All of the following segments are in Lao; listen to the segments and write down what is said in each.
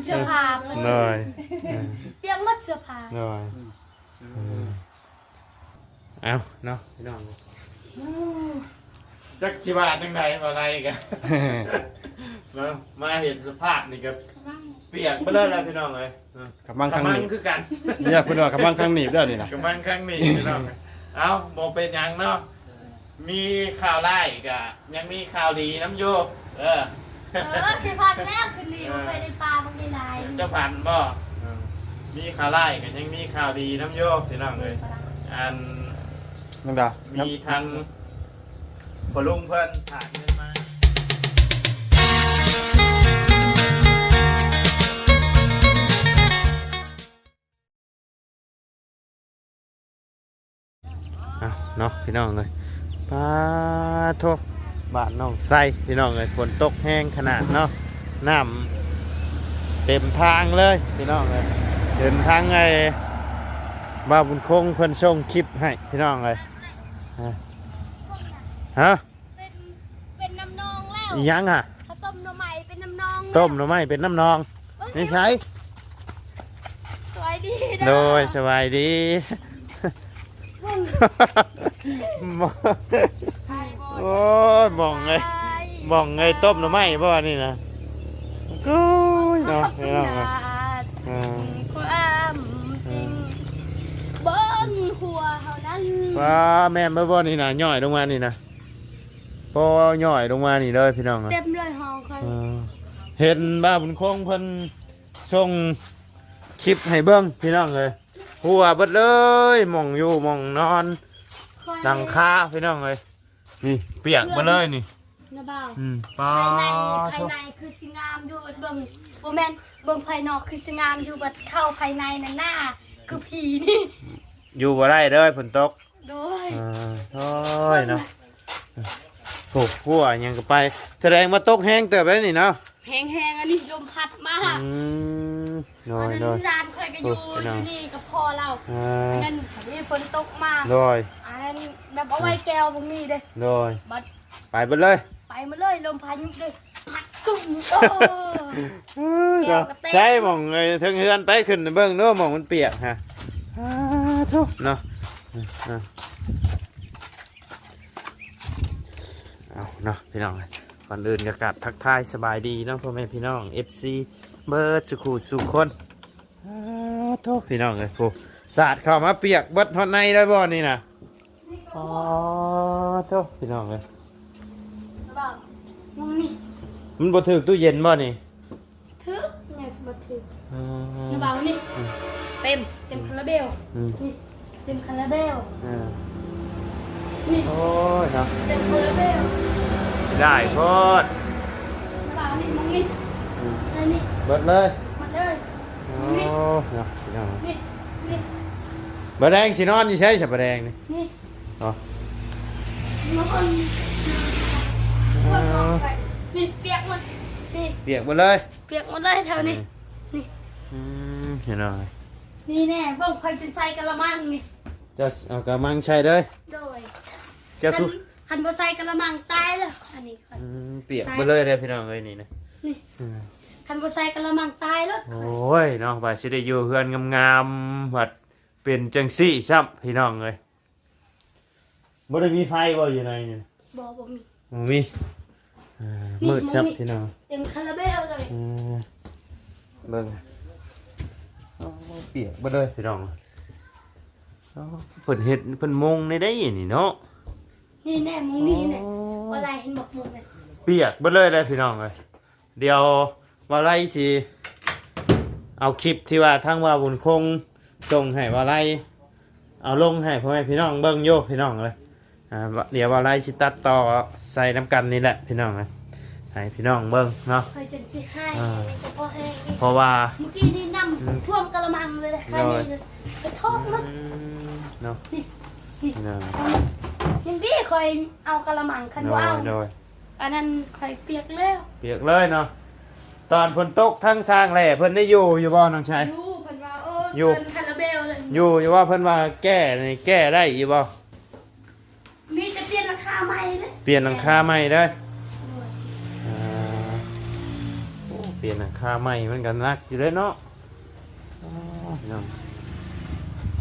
ເສື້ອຜ້າເພິ່ນ ໂດຍ ເອີ ປຽກໝົດເສື້ອຜ້າ ໂດຍ ເອີ ເອົ້າເນາະ ພີ່ນ້ອງ ຈັກຊິວ່າຈັ່ງໃດ ບໍ່ໄດ້ກະເນາະ ມາເຫັນສະພາບນີ້ກະປຽກເບິດເລີຍລະ ພີ່ນ້ອງເອີຍ. ກຳມັງຄັງໜີບ ຄືກັນ ເນຍ ເພິ່ນວ່າກຳມັງຄັງໜີບເດີນີ້ນະ ກຳມັງຄັງໜີບພີ່ນ້ອງ. ເອົ້າ ບໍ່ເປັນຫຍັງເນາະ ມີຂ່າວຮ້າຍກະຍັງມີຂ່າວດີນຳຢູ່. ເອີ ເອີ ຄືພັນແລ້ວ ຄືນີ້ ເອີ ບໍ່ຄ່ອຍໄດ້ປາບັກຫຼາຍໆ ເຈົ້າພັນບໍ່? ເອີ ມີຂ່າວຮ້າຍກະຍັງມີຂ່າວດີນຳຢູ່ພີ່ນ້ອງເອີຍ. ອັນ ນ້ອງດາ ມີທາງພໍ່ລຸງເພິ່ນຝາກເງິນມາ. ເອົ້າເນາະ ພີ່ນ້ອງເອີຍ ປາໂທ ບ້ານໜອງໄຊ ພີ່ນ້ອງເອີຍ ຝົນຕົກແຮງຂະໜາດເນາະ ນ້ຳເຕັມທາງເລີຍ ພີ່ນ້ອງເອີຍ. ເຫັນທາງໄອ້ ບ່າວບຸນຄົງເພິ່ນສົ່ງຄລິບໃຫ້ ພີ່ນ້ອງເອີຍ. ຮະ? ເປັນ ເປັນນ້ຳນອງແລ້ວ ອີຫຍັງຫະ? ເຂົາຕົ້ມໜໍ່ໄມ້ເປັນນ້ຳນອງແລ້ວ ຕົ້ມໜໍ່ໄມ້ເປັນນ້ຳນອງ. ເບິ່ງ ໃນໃສ? ສະບາຍດີເດີ ໂດຍ ສະບາຍດີ. ເບິ່ງ ໂອ້ຍ ໝ່ອງເອີຍ ໝ່ອງເອີຍ ຕົ້ມໜໍ່ໄມ້ບໍ່ນີ້ນະ? ໂອ້ຍເນາະ ພີ່ນ້ອງເອີຍ ຄວາມຈິງ ເບິ່ງຫົວເຮົານັ້ນ ວ່າແມ່ນບໍ່ນີ້ນະ? ຍ້ອຍລົງມານີ້ນະ ພໍຍ້ອຍລົງມານີ້ເລີຍ ພີ່ນ້ອງເອີຍ ເຕັມເລີຍຫ້ອງຂ້ອຍ. ເອີ ເຫັນບ່າວບຸນຄົງເພິ່ນສົ່ງຄລິບໃຫ້ເບິ່ງ ພີ່ນ້ອງເອີຍ ຮົ່ວເບິດເລີຍ ໝ່ອງຢູ່ໝ່ອງນອນ ຫຼັງຄາ ພີ່ນ້ອງເອີຍ ນີ້ປຽກເບິດເລີຍນີ້ ນະບ່າວ. ອືມ ປາ ພາຍໃນ ພາຍໃນຄືຊິງາມຢູ່ ເບິ່ງ ບໍ່ແມ່ນ ເບິ່ງພາຍນອກຄືຊິງາມຢູ່ ບັດເຂົ້າພາຍໃນນັ້ນນະ ຄືຜີນີ້ ຢູ່ບໍ່ໄດ້ເດີ ຝົນຕົກ. ໂດຍ ເອີ ໂອ້ຍເນາະ ໂອ້ ຫົວຫຍັງກະໄປ ສະແດງວ່າຕົກແຮງເຕີບໄດ໋ນີ້ເນາະ ແຮງໆ ອັນນີ້ລົມພັດມາ. ອືມ ໂດຍ ອັນນັ້ນ ໂດຍ ຫຼານຂ້ອຍກະຢູ່ ໂອ້ ຢູ່ນີ້ກັບພໍ່ລາວ. ເອີ ອັນນັ້ນນີ້ຝົນຕົກມາ ໂດຍ ອັນນັ້ນແບບເອົາໄວ້ແກ້ວບໍ່ມີເດ້ ໂດຍ ບັດໄປເບິດເລີຍ ໄປໝົດເລີຍ ລົມພາຍຸເດ້ ພັດຕຸ້ມ ໂອ້ ເອີ ແກ້ວກະແຕກ. ໃສ່ໝ່ອງເທິງເຮືອນໄປ ຂຶ້ນໄປເບິ່ງດູ ໝ່ອງມັນປຽກຫະ ອາ ໂທ້ເນາະ. ເອົາເນາະ ພີ່ນ້ອງ ກ່ອນອື່ນກະກາບທັກທາຍສະບາຍດີເນາະ ພໍ່ແມ່ພີ່ນ້ອງ ເອັຟຊີ ເບິດສູ່ຄູ່ສູ່ຄົນ. ອາ ໂທ້ ພີ່ນ້ອງເອີຍ ໂອ້ ສາດເຂົ້າມາປຽກເບິດຮອດໃນໄດ້ບໍ່ນີ້ນະ? ອໍ ໂທ້ ພີ່ນ້ອງເອີຍ ມັນບໍ່ຖືກຕູ້ເຢັນບໍ່ນີ້? ຖືກ ຍັງຊິບໍ່ຖືກ. ອືມ ນະບ່າວນີ້ ອືມ ເຕັມ ເຕັມຄາລາເບວ. ອືມ ນີ້ ເຕັມຄາລາເບວ. ເອີ ນີ້ ໂອ້ຍເນາະ ເຕັມຄາລາເບວ. ຫຼາຍໂພດ ນະບ່າວນີ້ ມອງນີ້. ອືມ ອັນນີ້ ເບິດເລີຍ ໝົດເລີຍ. ໂອ້ ນີ້ ເນາະ ພີ່ນ້ອງ ນີ້ ນີ້ ບາແດງຊິນອນຢູ່ໃສ ສະບາແດງນີ້? ນີ້ ອໍ ນອນ ເອີ ເບິ່ງອອກໄປ ນີ້ ປຽກໝົດ ນີ້ ປຽກໝົດເລີຍ. ປຽກໝົດເລີຍແຖວນີ້ ນີ້ ນີ້ ອືມ ເຫັນແລ້ວ ນີ້ແນ່ ເບິ່ງ ຂ້ອຍຊິໃສ່ກະລະມັງນີ້ ເຈົ້າເອົາກະລະມັງໃສ່ເດີ. ໂດຍ ເຈົ້າ ຄັນ ຄື ຄັນບໍ່ໃສ່ກະລະມັງຕາຍເລີຍ ອັນນີ້ຂ້ອຍ ອືມ ປຽກ ຕາຍ ເບິດເລີຍເດ້ ພີ່ນ້ອງເອີຍ ນີ້ນະ ນີ້ ອືມ ຄັນບໍ່ໃສ່ກະລະມັງຕາຍເລີຍ. ໂອ້ຍເນາະ ວ່າຊິໄດ້ຢູ່ເຮືອນງາມໆ ພັດເປັນຈັ່ງຊີ້ຊ້ຳ ພີ່ນ້ອງເອີຍ. ບໍ່ໄດ້ມີໄຟບໍ່ຢູ່ໃນນີ້? ບໍ່ ບໍ່ມີ ບໍ່ມີ. ອ່າ ນີ້ ມືດ ນີ້ ຊັບ ນີ້ ພີ່ນ້ອງ ເຕັມຄາລາເບວເລີຍ. ເອີ ເບິ່ງ ໂອ້ ປຽກເບິດເລີຍ ພີ່ນ້ອງ. ໂອ້ ເພິ່ນເຮັດ ເພິ່ນມຸງໃນໃດນີ້ເນາະ. ນີ້ແນ່ ມຸງນີ້ແນ່. ໂອ້ ບໍ່ໄດ້ເຫັນບັກມຸງແນ່ ປຽກເບິດເລີຍເດ້ ພີ່ນ້ອງເອີຍ. ດຽວບ່າວໄລຊິເອົາຄລິບທີ່ວ່າທາງບ່າວບຸນຄົງສົ່ງໃຫ້ບ່າວໄລ ເອົາລົງໃຫ້ພໍ່ແມ່ພີ່ນ້ອງເບິ່ງຢູ່ ພີ່ນ້ອງເອີຍ. ອ່າ ດຽວບ່າວໄລຊິຕັດຕໍ່ໃສ່ນຳກັນນີ້ແຫຼະ ພີ່ນ້ອງເອີຍ ໃຫ້ພີ່ນ້ອງເບິ່ງເນາະ. ຂ້ອຍຈົນຊິຫາຍ ອ່າ ນີ້ກະພໍແຮງອີກ ເພາະວ່າ ມື້ກີ້ນີ້ນ້ຳ ອືມ ຖ້ວມກະລະມັງເລີຍ ໂດຍ ໄປທອກມັນ ອືມ ເນາະ ນີ້ ນີ້ ເນາະ ຍັງດີຂ້ອຍເອົາກະລະມັງ ຄັນບໍ່ເອົາ ໂດຍ ໂດຍ ອັນນັ້ນຂ້ອຍປຽກແລ້ວ ປຽກເລີຍເນາະ. ຕອນຝົນຕົກທາງຊ່າງແຫຼ້ເພິ່ນໄດ້ຢູ່ ຢູ່ບໍ່ນ້ອງຊາຍ? ຢູ່ ເພິ່ນວ່າ ເອີ ຢູ່ ເກີນຄາລາເບວເລີຍ ຢູ່ ຢູ່ວ່າເພິ່ນວ່າແກ້ນີ້ແກ້ໄດ້ຢູ່ບໍ່? ມີແຕ່ປ່ຽນຫຼັງຄາໃໝ່ເດ້ ປ່ຽນຫຼັງຄາໃໝ່ເດີ. ໂດຍ ອ່າ ໂອ້ ປ່ຽນຫຼັງຄາໃໝ່ມັນກໍໜັກຢູ່ເດ້ເນາະ. ອໍ ພີ່ນ້ອງ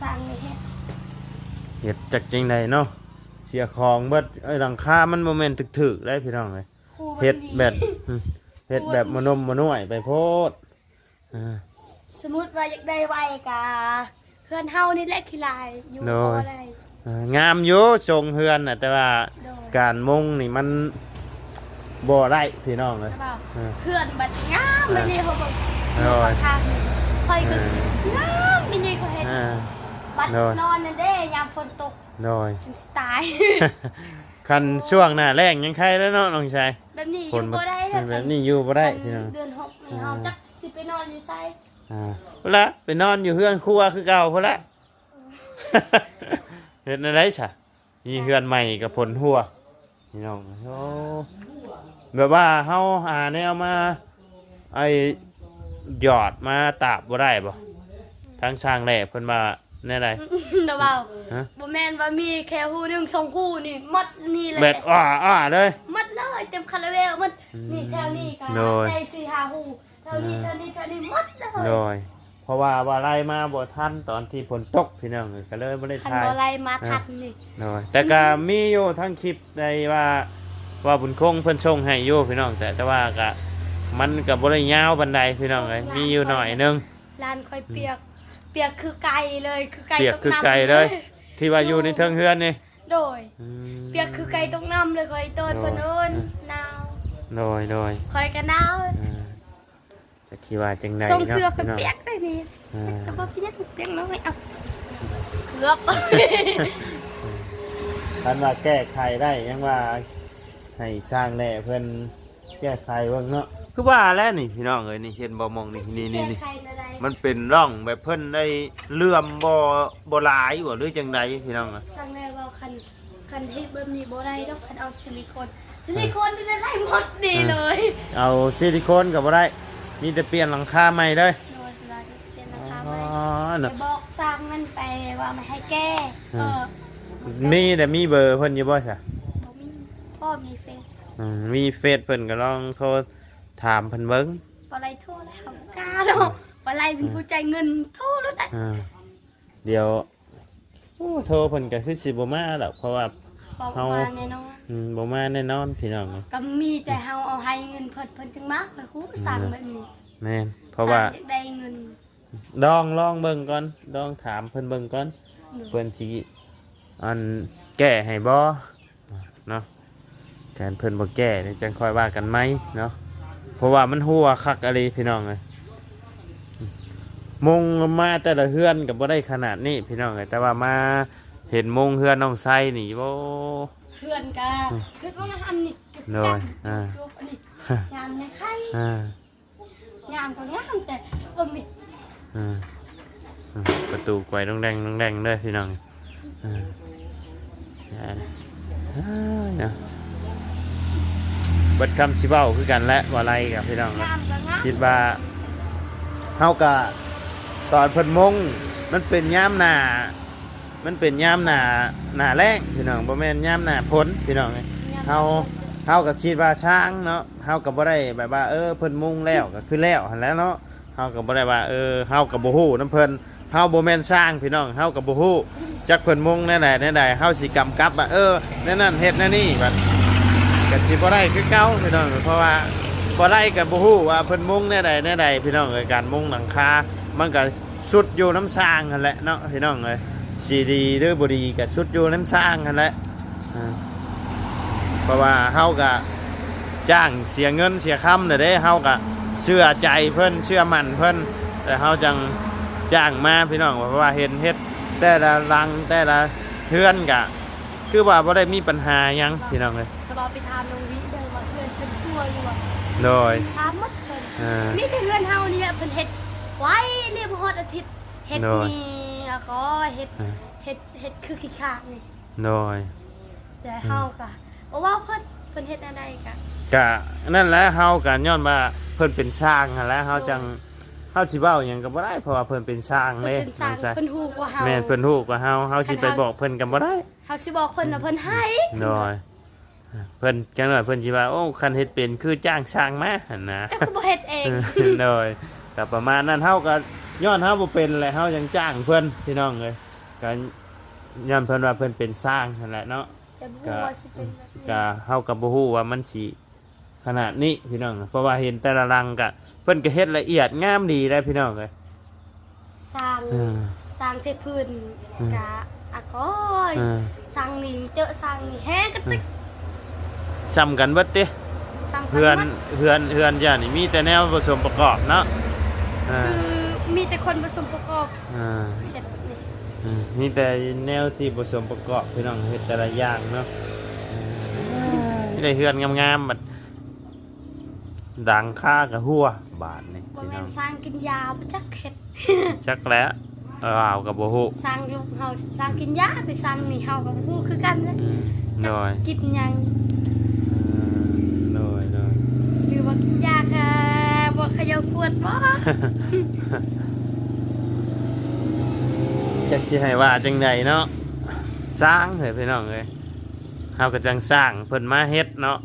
ສ້າງເຮັດ ເຮັດຈັກຈັ່ງໃດເນາະ ເສຍຂອງເບິດ. ເອີ ຫຼັງຄາມັນບໍ່ແມ່ນຖືກໆເດ້ພີ່ນ້ອງເອີຍ ເຮັດແບບ ເຮັດແບບມະນົມມະນ້ອຍໄປໂພດ. ອ່າ ສົມມຸດວ່າຢາກໄດ້ໄວກະເຮືອນເຮົານີ້ແຫຼະຂີ້ລ້າຍຢູ່ ໂດຍ ບໍ່ໄດ້. ອ່າ ງາມຢູ່ຊົງເຮືອນນະ ແຕ່ວ່າ ໂດຍ ການມຸງນີ້ມັນບໍ່ໄດ້ພີ່ນ້ອງເອີຍ. ເອີ ເຮືອນບັດງາມ ອ່າ ແບບນີ້ເຮົາເບິ່ງ ໂດຍ ຂ້າງໆນີ້ ຂ້ອຍກໍ ອ່າ ງາມແບບນີ້ຂ້ອຍເຮັດ ອ່າ ບັດ ໂດຍ ນອນນັ້ນເດ້ ຍາມຝົນຕົກ ໂດຍ ຈົນຊິຕາຍ. ຄັນ ໂອ້ ຊ່ວງໜ້າແລ້ງຍັງໄຄແລ້ວເນາະນ້ອງຊາຍ ແບບນີ້ຢູ່ບໍ່ໄດ້ເດີ ແບບນີ້ຢູ່ບໍ່ໄດ້ພີ່ນ້ອງ. ເດືອນຫົກນີ້ເຮົາ ອ່າ ຈັກຊິໄປນອນຢູ່ໃສ. ອ່າ ພຸ້ນລະ ໄປນອນຢູ່ເຮືອນຄົວຄືເກົ່າພຸ້ນລະ. ເຮັດແນວໃດຊະ ມີເຮືອນໃໝ່ກໍຝົນຮົ່ວພີ່ນ້ອງ. ໂອ້ ແບບວ່າເຮົາຫາແນວມາ ໄອ້ ຢອດມາຕາບບໍ່ໄດ້ບໍ່? ທາງຊ່າງແຫຼ້ເພິ່ນວ່າແນວໃດ? ລະເວົ້າ ຮະ? ບໍ່ແມ່ນວ່າມີແຄ່ຮູໜຶ່ງສອງຮູນີ້ ໝົດນີ້ແຫຼະ ແບບອ້າໆເລີຍ ໝົດເລີຍ ເຕັມຄາລາເບວໝົດ. ອືມ ນີ້ແຖວນີ້ກໍ ໂດຍ ໄດ້ສີ່ຫ້າຮູ ເທົ່ານີ້ ອ່າ ເທົ່ານີ້ ເທົ່ານີ້ໝົດເລີຍ. ໂດຍ ເພາະວ່າ ວ່າໄລ່ມາບໍ່ທັນຕອນທີ່ຝົນຕົກພີ່ນ້ອງເອີຍ ກໍເລີຍບໍ່ໄດ້ຖ່າຍ. ຄັນບໍ່ໄລ່ມາ ອ່າ ທັນນີ້ ໂດຍ ແຕ່ກໍມີຢູ່ທັງຄລິບໃນວ່າ ວ່າບຸນຄົງເພິ່ນສົ່ງໃຫ້ຢູ່ພີ່ນ້ອງ ແຕ່ ແຕ່ວ່າກໍ ມັນກໍບໍ່ໄດ້ຍາວປານໃດພີ່ນ້ອງເອີຍ ມີຢູ່ໜ້ອຍໜຶ່ງ. ຮ້ານຂ້ອຍ ອືມ ປຽກ ປຽກຄືໄກ່ເລີຍ ຄືໄກ່ ປຽກຄືໄກ່ເລີຍ ຕົກນ້ຳ ທີ່ວ່າຢູ່ໃນເທິງເຮືອນນີ້. ໂດຍ ອືມ ປຽກຄືໄກ່ຕົກນ້ຳເລີຍ ຂ້ອຍໂຕນ ໂດຍ ເພິ່ນໂອນ ອ່າ ໜາວ. ໂດຍ ໂດຍ ຂ້ອຍກໍໜາວ ອ່າ ຈັກຊິວ່າຈັ່ງໃດເນາະ ສົ່ງເສື້ອຂ້ອຍ ພີ່ນ້ອງ ປຽກໄດ໋ນີ້. ອ່າ ແຕ່ບໍ່ເປັນຫຍັງ ປຽກໜ້ອຍ ເອົາ ເກືອບ. ຄັນວ່າແກ້ໄຂໄດ້ ຍັງວ່າໃຫ້ຊ່າງແຫຼ້ເພິ່ນ ແກ້ໄຂເບິ່ງເນາະ ຄືວ່າແຫຼະນີ້ພີ່ນ້ອງເອີຍ. ນີ້ເຫັນບໍ່ ໝ່ອງນີ້ ນີ້ ນີ້ ນີ້ ມັນເປັນຮ່ອງແບບເພິ່ນໄດ້ເຫຼື້ອມບໍ່ ບໍ່ຫຼາຍບໍ່ ຫຼືຈັ່ງໃດພີ່ນ້ອງ? ຊ່າງແຫຼ້ວ່າຄັນ ຄັນເຮັດແບບນີ້ບໍ່ໄດ້ດອກ ຄັນເອົາຊິລິໂຄນ ຊິລິໂຄນນີ້ໄດ້ໝົດນີ້ເລີຍ. ເອີ ເອົາຊິລິໂຄນກໍບໍ່ໄດ້ ມີແຕ່ປ່ຽນຫຼັງຄາໃໝ່ເລີຍ. ໂດຍ ວ່າຈະປ່ຽນຫຼັງຄາໃໝ່. ອໍ ແຕ່ບອກຊ່າງນັ້ນໄປວ່າມາໃຫ້ແກ້. ເອີ ເອີ ມີ ແຕ່ມີເບີເພິ່ນຢູ່ບໍ່ຊະ? ບໍ່ມີ ພໍ່ມີເຟສ. ອືມ ມີເຟສເພິ່ນກໍລອງໂທຖາມເພິ່ນເບິ່ງ. ບໍ່ໄດ້ໂທແລ້ວ ເຮົາບໍ່ກ້າດອກ. ອືມ ບໍ່ໄດ້ເປັນຜູ້ຈ່າຍເງິນ ໂທໂລດ. ອ່າ ດຽວ ໂອ້ ໂທເພິ່ນກໍຄືຊິບໍ່ມາດອກ ເພາະວ່າເຮົາ ບໍ່ມາແນ່ນອນ. ອືມ ບໍ່ມາແນ່ນອນພີ່ນ້ອງ. ກໍມີແຕ່ເຮົາເອົາໃຫ້ເງິນເພິ່ນ ເພິ່ນຈຶ່ງມາ. ຂ້ອຍຮູ້ຊ່າງແບບນີ້. ແມ່ນ ເພາະວ່າຊ່າງຢາກໄດ້ເງິນ. ລອງ ລອງເບິ່ງກ່ອນ ລອງຖາມເພິ່ນເບິ່ງກ່ອນ. ໂດຍ ເພິ່ນຊິ ອັນ ແກ້ໃຫ້ບໍ່ເນາະ. ຄັນເພິ່ນບໍ່ແກ້ ຈັ່ງຄ່ອຍວ່າກັນໃໝ່ເນາະ ເພາະວ່າມັນຮົ່ວຄັກອີ່ຫຼີພີ່ນ້ອງເອີຍ. ມຸງມາແຕ່ລະເຮືອນກໍບໍ່ໄດ້ຂະໜາດນີ້ພີ່ນ້ອງເອີຍ ແຕ່ວ່າມາເຫັນມຸງເຮືອນນ້ອງໄຊນີ້ ໂອ້ ເຮືອນກໍ ອືມ ຄືວ່າງາມນີ້. ໂດຍ ອ່າ ງາມໃນໄຄ ອ່າ ງາມກໍງາມ ແຕ່ເບິ່ງນີ້ ອ່າ ອ່າ ປະຕູກວຍດົງແດງ ດົງແດງເດີພີ່ນ້ອງ. ອ່າ ອ່າ ເນາະ ເບິດຄຳຊິເວົ້າຄືກັນແຫຼະ ວ່າໄລກັບພີ່ນ້ອງ. ງາມກໍງາມ ຄິດວ່າເຮົາກະ ຕອນເພິ່ນມຸງ ມັນເປັນຍາມໜ້າ ມັນເປັນຍາມໜ້າ ໜ້າແລ້ງພີ່ນ້ອງ ບໍ່ແມ່ນຍາມໜ້າຝົນພີ່ນ້ອງເອີຍ. ຍາມ ເຮົາ ເຮົາກໍຄິດວ່າຊ່າງເນາະ ເຮົາກໍບໍ່ໄດ້ແບບວ່າ ເອີ ເພິ່ນມຸງແລ້ວກໍຄືແລ້ວຫັ້ນແຫຼະເນາະ. ເຮົາກໍບໍ່ໄດ້ວ່າ ເອີ ເຮົາກໍບໍ່ຮູ້ນຳເພິ່ນ ເຮົາບໍ່ແມ່ນຊ່າງພີ່ນ້ອງ ເຮົາກໍບໍ່ຮູ້ຈັກເພິ່ນມຸງແນວໃດແນວໃດ ເຮົາຊິກຳກັບວ່າ ເອີ ແນວນັ້ນເຮັດແນວນີ້ ບັດກໍຊິບໍ່ໄດ້ຄືເກົ່າພີ່ນ້ອງ. ເພາະວ່າບໍ່ໄດ້ກໍບໍ່ຮູ້ວ່າເພິ່ນມຸງແນວໃດແນວໃດພີ່ນ້ອງເອີຍ. ການມຸງຫຼັງຄາມັນກໍ ສຸດຢູ່ນຳຊ່າງຫັ້ນແຫຼະເນາະພີ່ນ້ອງເອີຍ ຊິດີຫຼືບໍ່ດີກໍສຸດຢູ່ນຳຊ່າງຫັ້ນແຫຼະ. ອ່າ ເພາະວ່າເຮົາກະຈ້າງເສຍເງິນເສຍຄຳແລ້ວເດ້ ເຮົາກະເຊື່ອໃຈເພິ່ນ ເຊື່ອໝັ້ນເພິ່ນ ແຕ່ເຮົາຈັ່ງຈ້າງມາພີ່ນ້ອງ. ເພາະວ່າເຫັນເຮັດແຕ່ລະຫຼັງແຕ່ລະເຮືອນກະ ຄືວ່າບໍ່ໄດ້ມີບັນຫາຫຍັງພີ່ນ້ອງເອີຍ. ແຕ່ວ່າໄປຖາມນ້ອງວິເດີວ່າເຮືອນເປັນຄົວຢູ່ບໍ່? ໂດຍ ຖາມໝົດເພິ່ນ ອ່າ ມີແຕ່ເຮືອນເຮົານີ້ແຫຼະເພິ່ນເຮັດໄວເລີຍ ບໍ່ຮອດອາທິດເຮັດ ໂດຍ ນີ້ ແລ້ວກໍເຮັດ ອ່າ ເຮັດ ເຮັດຄືຂີ້ຂາດນີ້. ໂດຍ ແຕ່ເຮົາ ອືມ ກະບໍ່ເວົ້າເພິ່ນ ເພິ່ນເຮັດແນວໃດກະ ກະນັ້ນແຫຼະ ເຮົາກະຍ້ອນວ່າເພິ່ນເປັນຊ່າງຫັ້ນແຫຼະ ເຮົາ ໂດຍ ຈັ່ງ ເຮົາຊິເວົ້າຫຍັງກໍບໍ່ໄດ້ ເພາະວ່າເພິ່ນເປັນຊ່າງເດ້ ເພິ່ນເປັນຊ່າງ ນ້ອງຊາຍ ເພິ່ນຮູ້ກວ່າເຮົາ. ແມ່ນ ເພິ່ນຮູ້ກວ່າເຮົາ ເຮົາຊິໄປບອກເພິ່ນກໍບໍ່ໄດ້ ເຮົາຊິບອກເພິ່ນວ່າເພິ່ນໃຫ້. ໂດຍ ເພິ່ນ ຈັກໜ້ອຍເພິ່ນຊິວ່າ ໂອ້ ຄັນເຮັດເປັນຄືຈ້າງຊ່າງມາຫັ້ນນະ ເຈົ້າຄືບໍ່ເຮັດເອງ. ໂດຍ ກໍປະມານນັ້ນ ເຮົາກໍຍ້ອນເຮົາບໍ່ເປັນແຫຼະ ເຮົາຈັ່ງຈ້າງເພິ່ນ ພີ່ນ້ອງເອີຍ. ກໍຍ້ອນເພິ່ນວ່າເພິ່ນເປັນຊ່າງຫັ້ນແຫຼະເນາະ ແຕ່ບໍ່ຮູ້ວ່າຊິເປັນແບບນີ້ ກໍເຮົາກໍບໍ່ຮູ້ວ່າມັນຊິຂະໜາດນີ້ ພີ່ນ້ອງ. ເພາະວ່າເຫັນແຕ່ລະຫຼັງກໍ ເພິ່ນກໍເຮັດລະອຽດງາມດີໄດ໋ ພີ່ນ້ອງເອີຍ. ສ້າງ ເອີ ສ້າງເທພື້ນ ເອີ ກະອາກອຍ ເອີ ສ້າງນີ້ເຈີ ສ້າງນີ້ແຮງກະຕິກ ເອີ ສ່ຳກັນເບິດຕິ. ສ່ຳກັນເບິດ ເຮືອນ ເຮືອນ ເຮືອນເຈົ້ານີ້ມີແຕ່ແນວປະສົມປະກອບເນາະ ເອີ ຄືມີແຕ່ຄົນປະສົມປະກອບ ເອີ ເຮັດແບບນີ້ ເອີ ມີແຕ່ແນວທີ່ປະສົມປະກອບ ພີ່ນ້ອງ ເຮັດແຕ່ລະຢ່າງເນາະ ເອີ ມີແຕ່ເຮືອນງາມໆ ບັດ ຫຼັງຄາກໍຮົ່ວບາດນີ້ ບໍ່ແມ່ນ ພີ່ນ້ອງ ສ້າງກິນຢາບໍ່ຈັກເຮັດ ຈັກແຫຼະ ລາວກໍບໍ່ຮູ້ ສ້າງລູກເຮົາສ້າງກິນຢາ ໄປສ້າງນີ້ເຮົາກໍບໍ່ຮູ້ຄືກັນແຫຼະ ອືມ ໂດຍ ຈັກກິນຫຍັງ ເອີ ໂດຍ ໂດຍ ຫຼືວ່າກິນຢາກະບໍ່ເຂົາເຈົ້າກວດບໍ່ ຈັກຊິໃຫ້ວ່າຈັ່ງໃດເນາະ ສ້າງເອີຍ ພີ່ນ້ອງເອີຍ ເຮົາກໍຈັ່ງສ້າງເພິ່ນມາເຮັດເນາະ.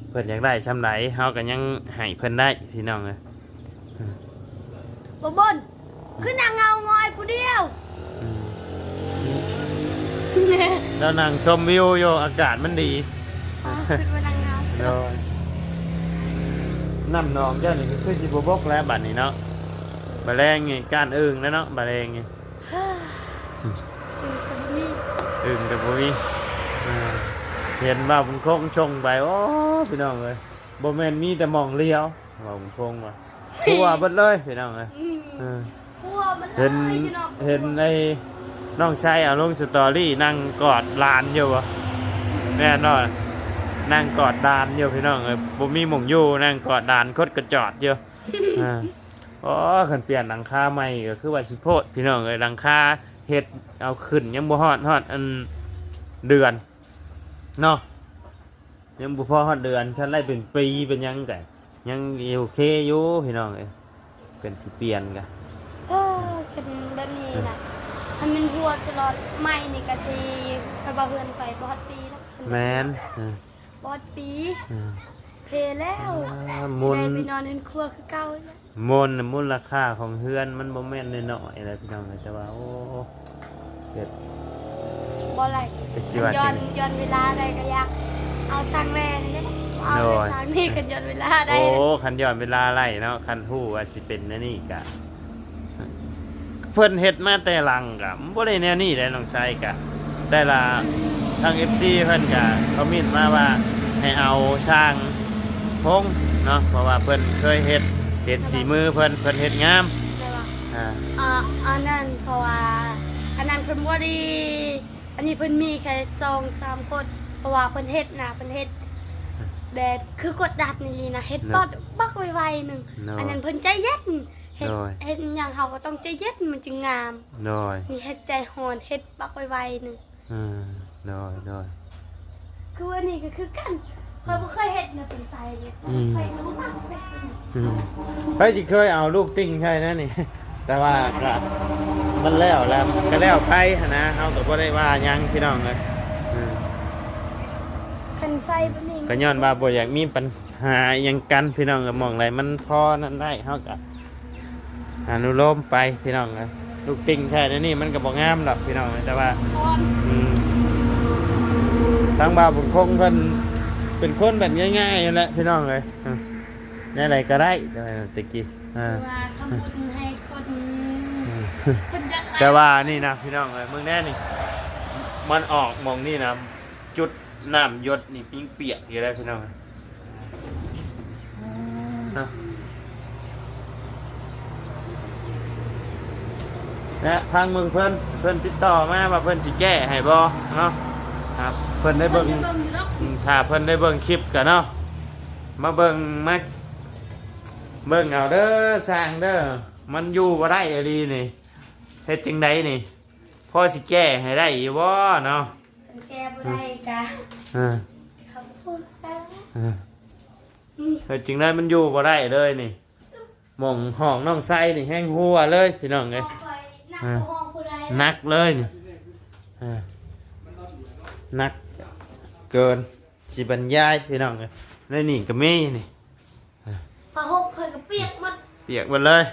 ເພິ່ນຢາກໄດ້ຊ່ຳໃດ ເຮົາກໍຍັງໃຫ້ເພິ່ນໄດ້ ພີ່ນ້ອງເອີຍ. ບໍ່ບົນ ຄືນັ່ງເງົາງອຍຜູ້ດຽວ ອືມ ແລ້ວນັ່ງຊົມວິວຢູ່ ອາກາດມັນດີ ອໍ ຄືວ່ານັ່ງເງົາ ໂດຍ ນ້ຳໜອງເຈົ້ານີ້ຄືຊິບໍ່ບົກແລ້ວບັດນີ້ເນາະ ບາແລງນີ້ກ້ານອຶ່ງແລ້ວເນາະ ບາແລງນີ້. ອຶ່ງກໍບໍ່ມີ ອຶ່ງກໍບໍ່ມີ ເຫັນວ່າບຸນຄົງຊົງໄປ ໂອ້ ພີ່ນ້ອງເອີຍ ບໍ່ແມ່ນມີແຕ່ໝ່ອງລຽວ ວ່າບຸນຄົງວ່າ ທົ່ວເບິດເລີຍ ພີ່ນ້ອງເອີຍ ອືມ ເອີ ທົ່ວເບິດເລີຍ ເຫັນ ພີ່ນ້ອງ ເຫັນໄອ້ນ້ອງໄຊເອົາລົງສະຕໍຣີ ນັ່ງກອດຫຼານຢູ່ບໍ່ ແມ່ນບໍ່ ນັ່ງກອດຫຼານຢູ່ ພີ່ນ້ອງເອີຍ ບໍ່ມີໝ່ອງຢູ່ ນັ່ງກອດຫຼານຄົດກະຈອດຢູ່ ອ່າ ອໍ ຄັນປ່ຽນຫຼັງຄາໃໝ່ກໍຄືວ່າຊິໂພດ ພີ່ນ້ອງເອີຍ ຫຼັງຄາເຮັດເອົາຂຶ້ນຍັງບໍ່ຮອດ ຮອດອັນເດືອນເນາະ ຍັງບໍ່ພໍຮອດເດືອນ ຄັນໄດ້ເປັນປີເປັນຫຍັງກໍຍັງໂອເຄຢູ່ ພີ່ນ້ອງເອີຍ ເປັນຊິປ່ຽນກໍ ເອີ ຄັນແບບນີ້ນະ ຄັນແມ່ນຮົ່ວຕະຫຼອດໃໝ່ນີ້ກໍຊິ ຂ້ອຍວ່າເຮືອນຂ້ອຍບໍ່ຮອດປີເນາະ ແມ່ນ ເອີ ບໍ່ຮອດປີ ເອີ ເພແລ້ວ ອ່າ ຊິໄດ້ໄປນອນເຮືອນຄົວຄືເກົ່າ ມູນ ມູນລະຄ່າຂອງເຮືອນມັນບໍ່ແມ່ນນ້ອຍໆ ເລີຍ ພີ່ນ້ອງ ແຕ່ວ່າ ໂອ້ ເຮັດບໍ່ໄດ້ ຈັກຊິວ່າ ຍ້ອນ ຈັ່ງ ຍ້ອນເວລາໄດ້ກໍຢາກເອົາສ້າງແວ່ນີ້ແຫຼະ ເອົາ ໂດຍ ແຕ່ສ້າງນີ້ ຄັນຍ້ອນເວລາໄດ້ ໂອ້ ຄັນຍ້ອນເວລາໄດ້ເນາະ ຄັນຮູ້ວ່າຊິເປັນແນວນີ້ກະ ເພິ່ນເຮັດມາແຕ່ຫຼັງກະບໍ່ໄດ້ແນວນີ້ເດ້ ນ້ອງໄຊກະ ແຕ່ລະ ທາງເອັຟຊີເພິ່ນກະຄອມເມັນມາວ່າໃຫ້ເອົາຊ່າງພົງເນາະ ເພາະວ່າເພິ່ນເຄີຍເຮັດ ເຫັນສີມືເພິ່ນ ເພິ່ນເຮັດງາມ ແມ່ນບໍ່ ອ່າ ອ່າ ອັນນັ້ນ ເພາະວ່າອັນນັ້ນເພິ່ນບໍ່ໄດ້ ອັນນີ້ເພິ່ນມີແຄ່ສອງສາມຄົນ ເພາະວ່າເພິ່ນເຮັດນະ ເພິ່ນເຮັດແບບຄືກົດດັນອີ່ຫຼີນະ ເຮັດ ໂດຍ ປັບປັກໄວໆໜຶ່ງ ໂດຍ ອັນນັ້ນເພິ່ນໃຈເຢັນ ເຮັດ ໂດຍ ເຮັດຫຍັງເຮົາກໍຕ້ອງໃຈເຢັນມັນຈຶ່ງງາມ ໂດຍ ນີ້ເຮັດໃຈຮ້ອນ ເຮັດປັກໄວໆໜຶ່ງ ເອີ ໂດຍ ໂດຍ ຄືອັນນີ້ກໍຄືກັນ ຂ້ອຍບໍ່ເຄີຍເຮັດນະ ເປັນໄຊນີ້ ອືມ ຂ້ອຍກໍບໍ່ມັກເດ້ ອືມ ໃຜຊິເຄີຍເອົາລູກຕິ່ງໃສ່ແນວນີ້ ແຕ່ວ່າກໍມັນແລ້ວແລ້ວ ກໍແລ້ວໄປຫັ້ນນະ ເຮົາກໍບໍ່ໄດ້ວ່າຫຍັງ ພີ່ນ້ອງເອີຍ ເອີ ຄັນໃສ່ແບບນີ້ ກໍຍ້ອນວ່າບໍ່ຢາກມີປັນຫາອີ່ຫຍັງກັນ ພີ່ນ້ອງເອີຍ ໝ່ອງໃດມັນພໍນັ້ນໄດ້ ເຮົາກໍອະນຸໂລມໄປ ພີ່ນ້ອງເອີຍ ລູກຕິ່ງແທ້ແນວນີ້ມັນກໍບໍ່ງາມດອກ ພີ່ນ້ອງເອີຍ ແຕ່ວ່າ ອືມ ທາງບ່າວບຸນຄົງເພິ່ນເປັນຄົນແບບງ່າຍໆນັ້ນແຫຼະ ພີ່ນ້ອງເອີຍ ອືມ ແນວໃດກໍໄດ້ ແຕ່ວ່າແຕ່ກີ້ ອ່າ ຄືວ່າທຳບຸນໃຫ້ຄົນ ຄົນຢາກໄຫຼ ແຕ່ວ່ານີ້ນະ ພີ່ນ້ອງເອີຍ ເບິ່ງແດ່ນີ້ ມັນອອກໝ່ອງນີ້ນະ ຈຸດນ້ຳຢົດນີ້ປິງປຽກຢູ່ເດ້ ພີ່ນ້ອງ ເນາະ ແລະ ທາງເມືອງເພິ່ນ ເພິ່ນຕິດຕໍ່ມາວ່າເພິ່ນຊິແກ້ໃຫ້ບໍ່ເນາະ ເພິ່ນໄດ້ເບິ່ງ ເພິ່ນໄດ້ເບິ່ງຢູ່ເນາະ ອືມ ຖ້າເພິ່ນໄດ້ເບິ່ງຄລິບກໍເນາະ ມາເບິ່ງ ມາເບິ່ງເອົາເດີ ຊ່າງເດີ ມັນຢູ່ບໍ່ໄດ້ອີ່ຫຼີນີ້ ເຮັດຈັ່ງໃດນີ້ ພໍຊິແກ້ໃຫ້ໄດ້ຢູ່ບໍ່ເນາະ ຄັນແກ້ບໍ່ໄດ້ກະ ເອີ ເອີ ເຮັດຈັ່ງໃດມັນຢູ່ບໍ່ໄດ້ເລີຍນີ້ ໝ່ອງຫ້ອງນ້ອງໄຊນີ້ແຮງຮົ່ວເລີຍ ພີ່ນ້ອງເອີຍ ໜັກເລີຍນີ້ ເອີ ໜັກ ເກີນຊິບັນຍາຍພີ່ນ້ອງເອີຍ. ໃນນີ້ກໍມີນີ້ ຜ້າຫົ່ມຂ້ອຍກໍປຽກໝົດ ປຽກໝົດເລີຍ.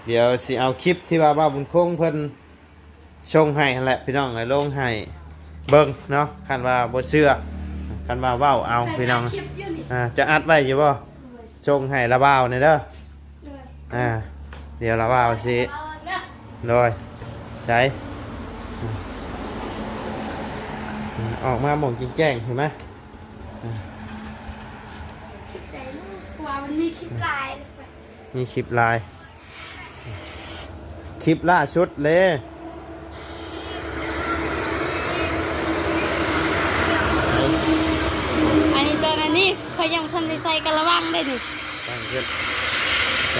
ດຽວຊິເອົາຄລິບທີ່ວ່າບ່າວບຸນຄົງເພິ່ນສົ່ງໃຫ້ຫັ້ນແຫຼະພີ່ນ້ອງເອີຍ ລົງໃຫ້ເບິ່ງເນາະ. ຄັນວ່າບໍ່ເຊື່ອ ຄັນວ່າເວົ້າເອົາພີ່ນ້ອງ ເອົາຄລິບຢູ່ນີ້ ອ່າ ຈະອັດໄວ້ຢູ່ບໍ່? ໂດຍ ສົ່ງໃຫ້ລາວບ່າວແດ່ເດີ. ໂດຍ ອ່າ ດຽວລາວບ່າວຊິ ໂດຍ ໃສ ອອກມາໝ່ອງແຈ້ງໆ ເຫັນໄໝ? ຄລິບໃດເນາະ ເພາະວ່າມັນມີຄລິບຫຼາຍ ມີຄລິບຫຼາຍ ຄລິບລ່າສຸດເລີຍ. ອັນນີ້ຕອນອັນນີ້ຂ້ອຍຍັງບໍ່ທັນໄດ້ໃສ່ກະລະມັງເດ້ນີ້ ຕັ້ງຂຶ້ນ ໃສ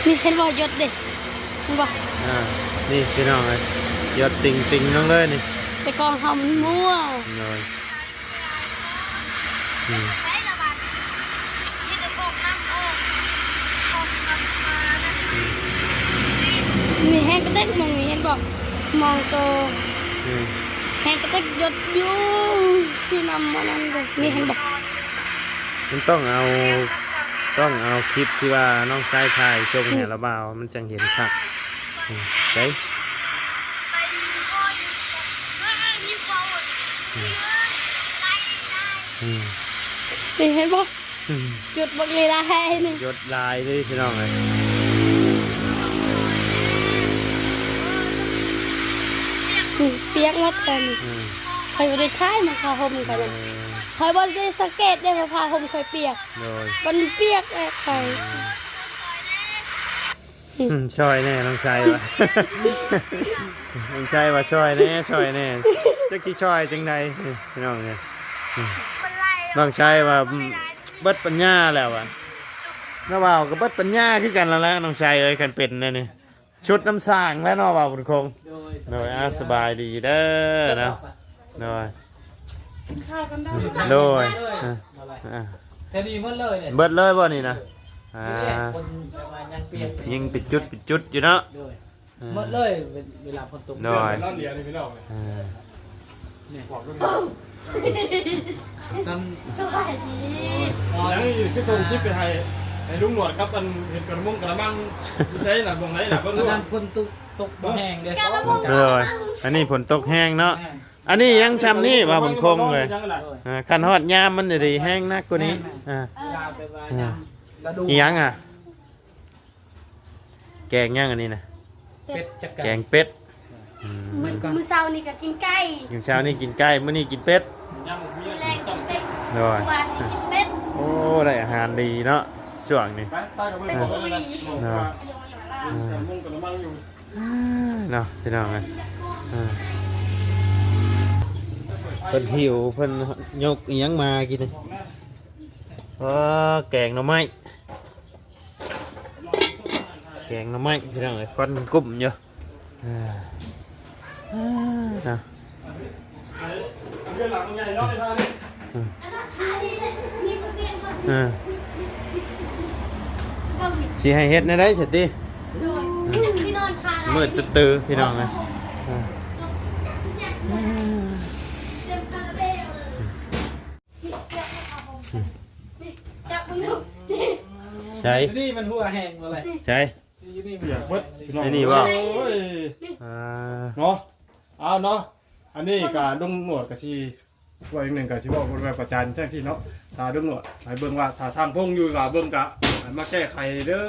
ນີ້ເຫັນບໍ່? ຢົດເດ້ ເຫັນບໍ່? ອ່າ ນີ້ພີ່ນ້ອງເອີຍ ຢົດຕິ່ງໆ ລົງເລີຍນີ້ ແຕ່ກອງເຮົາມັນມົວ ໂດຍ. ອືມ ນີ້ແຮງກະເຕັກໝ່ອງນີ້ ເຫັນບໍ່? ໝ່ອງໂຕ ອືມ ແຮງກະເຕັກຢົດຢູ່ ຄືນ້ຳອັນນັ້ນເດ້ ນີ້ເຫັນບໍ່? ມັນຕ້ອງເອົາ ຕ້ອງເອົາຄລິບທີ່ວ່ານ້ອງຊາຍຖ່າຍສົ່ງໃຫ້ລາວບ່າວ ມັນຈັ່ງເຫັນຄັກ. ອືມ ໃສ ອືມ ອືມ ນີ້ເຫັນບໍ່? ອືມ ຢົດບັກຫຼາຍໆ ນີ້ ຢົດຫຼາຍເລີຍພີ່ນ້ອງເອີຍ. ອືມ ປຽກໝົດແທ້ນີ້ ອືມ ຂ້ອຍບໍ່ໄດ້ຖ່າຍນຳຜ້າຫົ່ມຂ້ອຍນັ້ນ ເອີ ຂ້ອຍບໍ່ໄດ້ສັງເກດເດ້ວ່າຜ້າຫົ່ມຂ້ອຍປຽກ ໂດຍ ມັນປຽກແລ້ວຂ້ອຍ ອືມ ອືມ ຊ່ອຍແດ່ນ້ອງໄຊວ່າ ນ້ອງໄຊວ່າຊ່ອຍແດ່ ຊ່ອຍແດ່ ຈັກຊິຊ່ອຍຈັ່ງໃດພີ່ນ້ອງເອີຍ. ອືມ ນ້ອງໄຊວ່າ ອືມ ເບິດປັນຍາແລ້ວວ່າ ນ້າບ່າວກໍເບິດປັນຍາຄືກັນແລ້ວແຫຼະ ນ້ອງໄຊເອີຍ ຄັນເປັນແນວນີ້ ຊຸດນຳສ້າງແລ້ວເນາະ ບ່າວບຸນຄົງ. ໂດຍ ໂດຍ ອ່າ ສະບາຍດີເດີເນາະ ໂດຍ ກິນຂ້າວກັນເດີ ໂດຍ ອ່າ ອ່າ ແຖວນີ້ໝົດເລີຍ ເບິດເລີຍບໍ່ນີ້ນະ? ອ່າ ຄົນແບບວ່າຍັງປ່ຽນ ຍິງເປັນຈຸດເປັນຈຸດຢູ່ເນາະ ໂດຍ ເອີ ໝົດເລີຍ ເວລາຝົນຕົກ ໂດຍ ນອນເຫຼືອນີ້ພີ່ນ້ອງ ເອີ ນີ້ ບອກເລື່ອງ ຕຳ ສະບາຍດີ ຍັງອີກຄືສົ່ງຄລິບໄປໃຫ້ ໃຫ້ລຸງໜວດກັບອັນເຮັດກະລະມົງກະລະມັງ ຢູ່ໃສລະ ໝ່ອງໃດລະ ເບິ່ງດູ ອັນນັ້ນຝົນຕົກ ຕົກບໍ່ແຮງເດ້ ກະລະມົງ ໂດຍ ອັນນີ້ຝົນຕົກແຮງເນາະ ແມ່ນ ອັນນີ້ຍັງຊ່ຳນີ້ວ່າບຸນຄົງເອີຍ ຍັງລະ ອ່າ ຄັນຮອດຍາມມັນດີແຮງໜັກກວ່ານີ້ ແມ່ນໆ ອ່າ ເວລາແບບວ່າ ອ່າ ຍາມລະດູ ອີຫຍັງອ່ະ? ແກງຫຍັງອັນນີ້ນະ? ເປັດ ແກງເປັດ ອືມ ມື້ ມື້ເຊົ້ານີ້ກໍກິນໄກ່ ມື້ເຊົ້ານີ້ກິນໄກ່ ມື້ນີ້ກິນເປັດ ມື້ແລງກິນເປັດ ໂດຍ ມື້ວານນີ້ກິນເປັດ ໂອ້ ໄດ້ອາຫານດີເນາະ ຊ່ວງນີ້ ເປັດ ເອີ ເນາະ ເອີ ເນາະ ພີ່ນ້ອງເອີຍ ເອີ ເພິ່ນຫິວ ເພິ່ນຍົກອີຫຍັງມາກິນນີ້ ເອີ ແກງໜໍ່ໄມ້ ແກງໜໍ່ໄມ້ພີ່ນ້ອງເອີຍ ຄວັນກຸ້ມຢູ່ ອ່າ ອ່າ ເນາະ ອ່າ ຊິໃຫ້ເຮັດແນວໃດຊັ້ນຕິ ມືດຕື້ໆ ພີ່ນ້ອງເອີຍ ອ່າ ຈັບເບິ່ງດູ ໃສ ນີ້ມັນຫົວແຫ້ງບໍ່ເລີຍ ໃສ ຢູ່ນີ້ເປີກເບິດພີ່ນ້ອງ ໃນນີ້ບໍ່ ໂອ້ຍ ອ່າ ເນາະ ເອົາເນາະ ອັນນີ້ກະລຸງໜວດກະຊິ ວ່າອີກໜຶ່ງກະຊິເວົ້າບໍ່ໄດ້ປະຈານຈັ່ງຊີ້ເນາະ ຖ້າລຸງໜວດໃຫ້ເບິ່ງວ່າ ຖ້າຊ່າງພົງຢູ່ວ່າເບິ່ງກະໃຫ້ມາແກ້ໄຂເດີ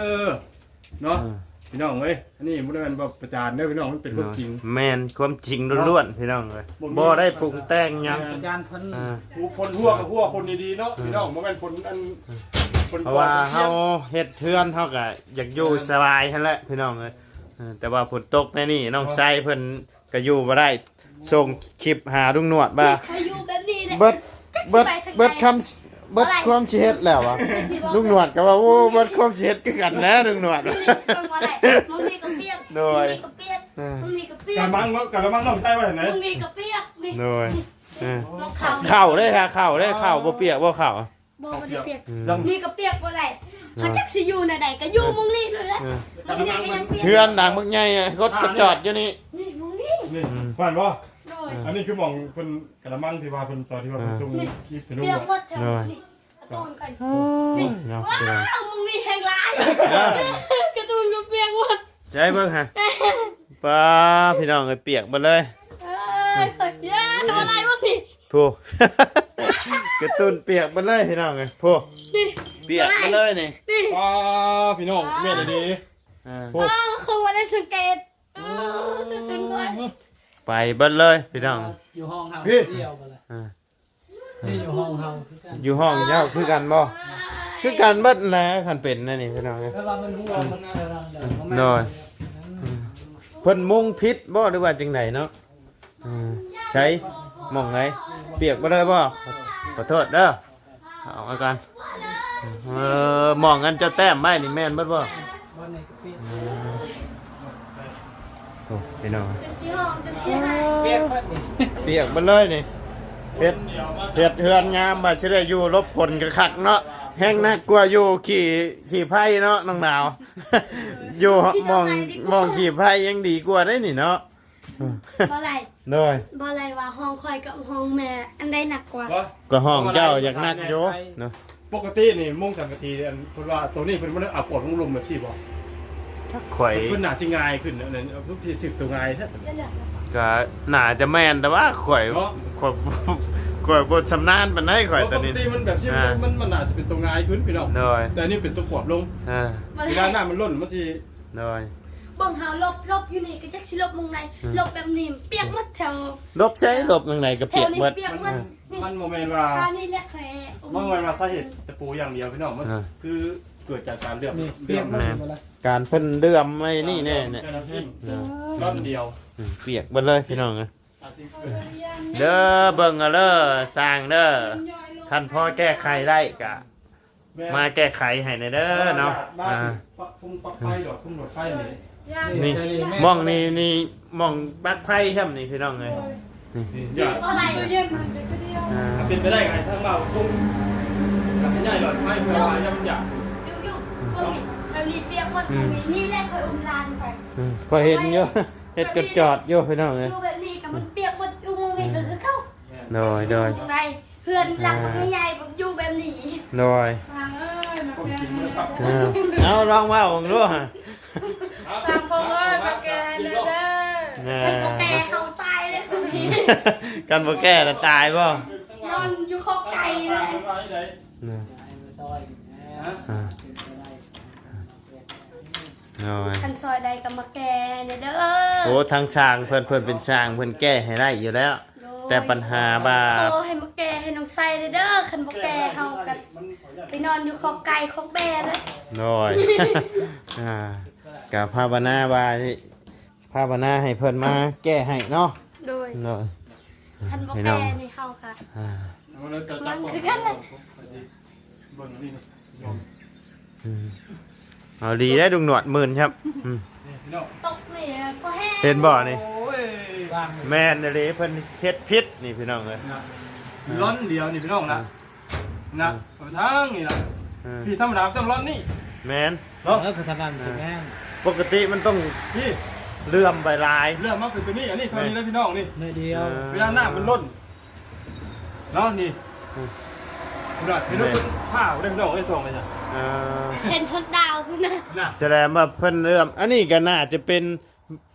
ເນາະ ອ່າ ພີ່ນ້ອງເອີຍ ອັນນີ້ບໍ່ໄດ້ແມ່ນວ່າປະຈານເດີພີ່ນ້ອງ ມັນເປັນຄວາມຈິງ ແມ່ນຄວາມຈິງລ້ວນໆ ພີ່ນ້ອງເອີຍ ບໍ່ໄດ້ປຸງແຕ່ງຫຍັງ ອາ ປະຈານເພິ່ນ ອ່າ ຜົນຮົ່ວກໍຮົ່ວຜົນດີໆ ເນາະ ພີ່ນ້ອງ ບໍ່ແມ່ນຜົນອັນ ເພາະວ່າເຮົາເຮັດເຮືອນ ເຮົາກໍຢາກຢູ່ສະບາຍຫັ້ນແຫຼະ ພີ່ນ້ອງເອີຍ ເອີ ແຕ່ວ່າຝົນຕົກແນວນີ້ ນ້ອງຊາຍເພິ່ນກໍຢູ່ບໍ່ໄດ້ ສົ່ງຄລິບຫາລຸງໜວດວ່າ ເບິດ ເບິດ ເບິດຄຳ ເບິດຄວາມຊິເຮັດແລ້ວວ່າ ລຸງໜວດກໍວ່າ ໂອ້ ເບິດຄວາມຊິເຮັດຄືກັນແຫຼະລຸງໜວດ ໂດຍ ກະລະມັງ ກະລະມັງນ້ອງໃສ່ໄວ້ຫັ້ນແຫຼະ ໂດຍ ເຂົ້າເດ້ ຖ້າເຂົ້າເດ້ ເຂົ້າບໍ່ປຽກບໍ່ເຂົ້າ ບໍ່ ບໍ່ໄດ້ປຽກ ນີ້ກໍປຽກບໍ່ໄດ້ ເຮົາຈັກຊິຢູ່ແນວໃດ ກໍຢູ່ໝ່ອງນີ້ໂລດແຫຼະ ເຮືອນຫຼັງບັກໃຫຍ່ ລົດກໍຈອດຢູ່ນີ້ ນີ້ໝ່ອງນີ້ ນີ້ ແມ່ນບໍ່? ອັນນີ້ຄືໝ່ອງເພິ່ນ ກະລະມັງທີ່ວ່າເພິ່ນ ຕອນທີ່ວ່າເພິ່ນ ອ່າ ສົ່ງ ນີ້ ຄລິບໃຫ້ລຸງ ປຽກໝົດແຖວນີ້ ນີ້ ກາຕູນກ່ອນ ໂອ້ຍ ນີ້ ເນາະ ວ້າວ ມື້ນີ້ແຮງຫຼາຍ ເອີ ກາຕູນກໍປຽກໝົດ ໃຈເບິ່ງຫາ ປ້າ ພີ່ນ້ອງເອີຍ ປຽກເບິດເລີຍ ເອີຍ ເອີຍ ບໍ່ໄດ້ບໍ່ນີ້ ຜູ້ ກາຕູນປຽກເບິດເລີຍ ພີ່ນ້ອງເອີຍ ຜູ້ ນີ້ ປຽກເບິດເລີຍນີ້ ນີ້ ປ້າ ພີ່ນ້ອງ ແມ່ນອີ່ຫຼີ ອ່າ ຜູ້ ປ້າ ເຂົາບໍ່ໄດ້ສັງເກດ ເອີ ກາຕູນໄປ ໄປເບິດເລີຍ ພີ່ນ້ອງ ຢູ່ຫ້ອງເຮົາ ພີ່ ດຽວກັນລະ ອ່າ ນີ້ຢູ່ຫ້ອງເຮົາຄືກັນ ຢູ່ຫ້ອງເຈົ້າຄືກັນບໍ່? ຄືກັນເບິດແຫຼະ ຄັນເປັນແນວນີ້ພີ່ນ້ອງເອີຍ ແຕ່ວ່າມັນຮົ່ວ ມັນອັນນັ້ນແລ້ວ ໂດຍ ເພິ່ນມຸງຜິດບໍ່ ຫຼືວ່າຈັ່ງໃດເນາະ? ອືມ ໃສ ໝ່ອງໃດ ປຽກບໍ່ໄດ້ບໍ່? ຂໍໂທດເດີ ເອົາມາກ່ອນ ເອີ ໝ່ອງອັນເຈົ້າແຕ້ມໄວ້ນີ້ແມ່ນເບິດບໍ່? ບໍ່ ນີ້ກໍປຽກ ໂອ້ ພີ່ນ້ອງ ຈົນຊິຮ້ອງ ຈົນຊິໄຫ້ ປຽກເບິດນີ້ ປຽກເບິດເລີຍນີ້ ເຮັດ ເຮັດເຮືອນງາມ ວ່າຊິໄດ້ຢູ່ຫຼົບຝົນກໍຄັກເນາະ ແຮງໜັກກວ່າຢູ່ຂີ້ ຂີ້ໄພເນາະ ນ້ອງໜາວ ຢູ່ໝ່ອງ ໝ່ອງຂີ້ໄພຍັງດີກວ່າເດ້ນີ້ເນາະ ບໍ່ໄຫຼ ໂດຍ ບໍ່ໄຫຼວ່າຫ້ອງຂ້ອຍກັບຫ້ອງແມ່ ອັນໃດໜັກກວ່າ? ກໍຫ້ອງເຈົ້າຢາກໜັກຢູ່ເນາະ ປົກກະຕິນີ້ມຸງສັງກະສີ ອັນເພິ່ນວ່າໂຕນີ້ເພິ່ນບໍ່ໄດ້ເອົາກວດລົງລຸ່ມແບບຊີ້ບໍ່? ຈັກ ຂ້ອຍ ເພິ່ນໜ້າຊິງ່າຍຂຶ້ນ ອັນນັ້ນເພິ່ນຊິສືບໂຕງ່າຍແທ້ ກໍໜ້າຈະແມ່ນ ແຕ່ວ່າຂ້ອຍ ເນາະ ຂ້ອຍ ຂ້ອຍບໍ່ຊຳນານປານໃດ ຂ້ອຍ ເພາະ ຕອນນີ້ ປົກກະຕິມັນແບບຊີ້ ອ່າ ມັນ ມັນໜ້າຈະເປັນໂຕງ່າຍຂຶ້ນ ພີ່ນ້ອງ ໂດຍ ແຕ່ອັນນີ້ເປັນໂຕກວດລົງ ອ່າ ເວລານ້ຳມັນລົ້ນມັນຊິ ໂດຍ ເບິ່ງຫາຫຼົບ ຫຼົບຢູ່ນີ້ກໍຈັກຊິຫຼົບໝ່ອງໃດ ອືມ ຫຼົບແບບນີ້ປຽກໝົດແຖວ ຫຼົບໃສ ຫຼົບໝ່ອງໃດກໍປຽກໝົດ ແຖວນີ້ປຽກໝົດ ອ່າ ນີ້ ມັນບໍ່ແມ່ນວ່າ ທ່ານີ້ແຫຼະແຂ ມັນບໍ່ແມ່ນວ່າສາເຫດຕະປູຢ່າງດຽວ ພີ່ນ້ອງ ມັນ ອ່າ ຄືເກີດຈາກການເຫຼື້ອມ ນີ້ ເຫຼື້ອມ ປຽກໝົດ ແມ່ນ ການເພິ່ນເຫຼື້ອມໄວ້ນີ້ແນ່ ເຫຼື້ອມ ແນ່ ອືມ ກ້ອນດຽວ ອືມ ປຽກເບິດເລີຍ ພີ່ນ້ອງເອີຍ ເດີ ເບິ່ງເອົາເດີ ຊ່າງເດີ ຄັນພໍແກ້ໄຂໄດ້ກະ ແມ່ນ ມາແກ້ໄຂໃຫ້ແດ່ເດີເນາະ ມາ ອ່າ ປັບປຸງປັບໄຟ ອືມ ຫຼອດພຸ້ນຫຼອດໄຟນີ້ ນີ້ ນີ້ ນີ້ ໝ່ອງນີ້ ນີ້ ໝ່ອງປັກໄຟຊ່ຳນີ້ ພີ່ນ້ອງເອີຍ ໂດຍ ນີ້ ນີ້ ນີ້ ບໍ່ໄດ້ ຕູ້ເຢັນມັນເປັນຄືດຽວ ອ່າ ຖ້າເປັນໄປໄດ້ກໍໃຫ້ທາງບ່າວຕຸງ ຢາກໃຫ້ຍ້າຍຫຼອດໄຟ ເພື່ອວ່າຢ້ານມັນຢາກ ຢູ່ ຢູ່ ເບິ່ງນີ້ ແຖວນີ້ປຽກໝົດ ອືມ ແຖວນີ້ ນີ້ແຫຼະຂ້ອຍອຸ້ມຫຼານໄປ ອືມ ຂ້ອຍເຫັນຢູ່ ເຮັດຈົດຈອດຢູ່ ພີ່ນ້ອງເອີຍ ຢູ່ແບບນີ້ກໍມັນປຽກໝົດ ຢູ່ໝ່ອງນີ້ກໍຄືເກົ່າ ໂດຍ ໂດຍ ເຮືອນຫຼັງບັກໃຫຍ່ໆ ຢູ່ແບບນີ້ ໂດຍ ຊ່າງເອີຍ ມາແກ້ ເອີ ເອົາ ລອງເວົ້າເບິ່ງດູ ຊ່າງພໍ່ເອີຍ ມາແກ້ແດ່ເດີ ເອີ ຄັນບໍ່ແກ້ເຮົາຕາຍເດ້ ຄັນບໍ່ແກ້ລະຕາຍບໍ່? ນອນຢູ່ຄອກໄກ່ເລີຍ ນະ ອ່າ ໂດຍ ຄັນຊ່ອຍໄດ້ກໍມາແກ້ແດ່ເດີ ໂອ້ ທາງຊ່າງເພິ່ນ ເພິ່ນເປັນຊ່າງ ເພິ່ນແກ້ໃຫ້ໄດ້ຢູ່ແລ້ວ ໂດຍ ແຕ່ປັນຫາວ່າ ຂໍໃຫ້ມາແກ້ໃຫ້ນ້ອງໄຊແດ່ເດີ ຄັນບໍ່ແກ້ເຮົາກໍໄປນອນຢູ່ຄອກໄກ່ຄອກແບ້ເລີຍ ໂດຍ ອ່າ ກໍພາວະນາວ່າ ພາວະນາໃຫ້ເພິ່ນມາແກ້ໃຫ້ເນາະ ໂດຍ ໂດຍ ຄັນບໍ່ແກ້ນີ້ເຮົາກໍ ອ່າ ມັນຄືກັນແຫຼະ ເບິ່ງອັນນີ້ນະ ອືມ ເອົາດີໄດ໋ ລຸງໜວດໝື່ນຄັບ ອືມ ນີ້ພີ່ນ້ອງ ຕົກນີ້ກໍແຮງ ເຫັນບໍ່ນີ້ ໂອ້ຍ ແມ່ນອີ່ຫຼີ ເພິ່ນເຮັດຜິດນີ້ພີ່ນ້ອງເອີຍ ນະ ອ່າ ລ້ອນດຽວນີ້ພີ່ນ້ອງນະ ອ່າ ນະ ອືມ ເອົາໄປທາງນີ້ລະ ອ່າ ທີ່ທຳມະດາຕ້ອງລ້ອນນີ້ ແມ່ນ ເນາະ ເອີ ຄືທາງນັ້ນຊິແມ່ນ ປົກກະຕິມັນຕ້ອງ ນີ້ ເຫຼື້ອມໄປຫຼາຍ ເຫຼື້ອມມາເປັນຕົວນີ້ ອັນນີ້ເທົ່ານີ້ນະພີ່ນ້ອງນີ້ ໜ້ອຍດຽວ ອ່າ ເວລານ້ຳມັນລົ້ນ ເນາະ ນີ້ ອືມ ພຸ້ນນະ ເຫັນບໍ່ ແມ່ນ ຟ້າບໍ່ໄດ້ພີ່ນ້ອງເອີຍ ສ່ອງໄປຊະ ອ່າ ເຫັນຮອດດາວພຸ້ນນະ ນະ ສະແດງວ່າເພິ່ນເລີ່ມ ອັນນີ້ກໍໜ້າຈະເປັນ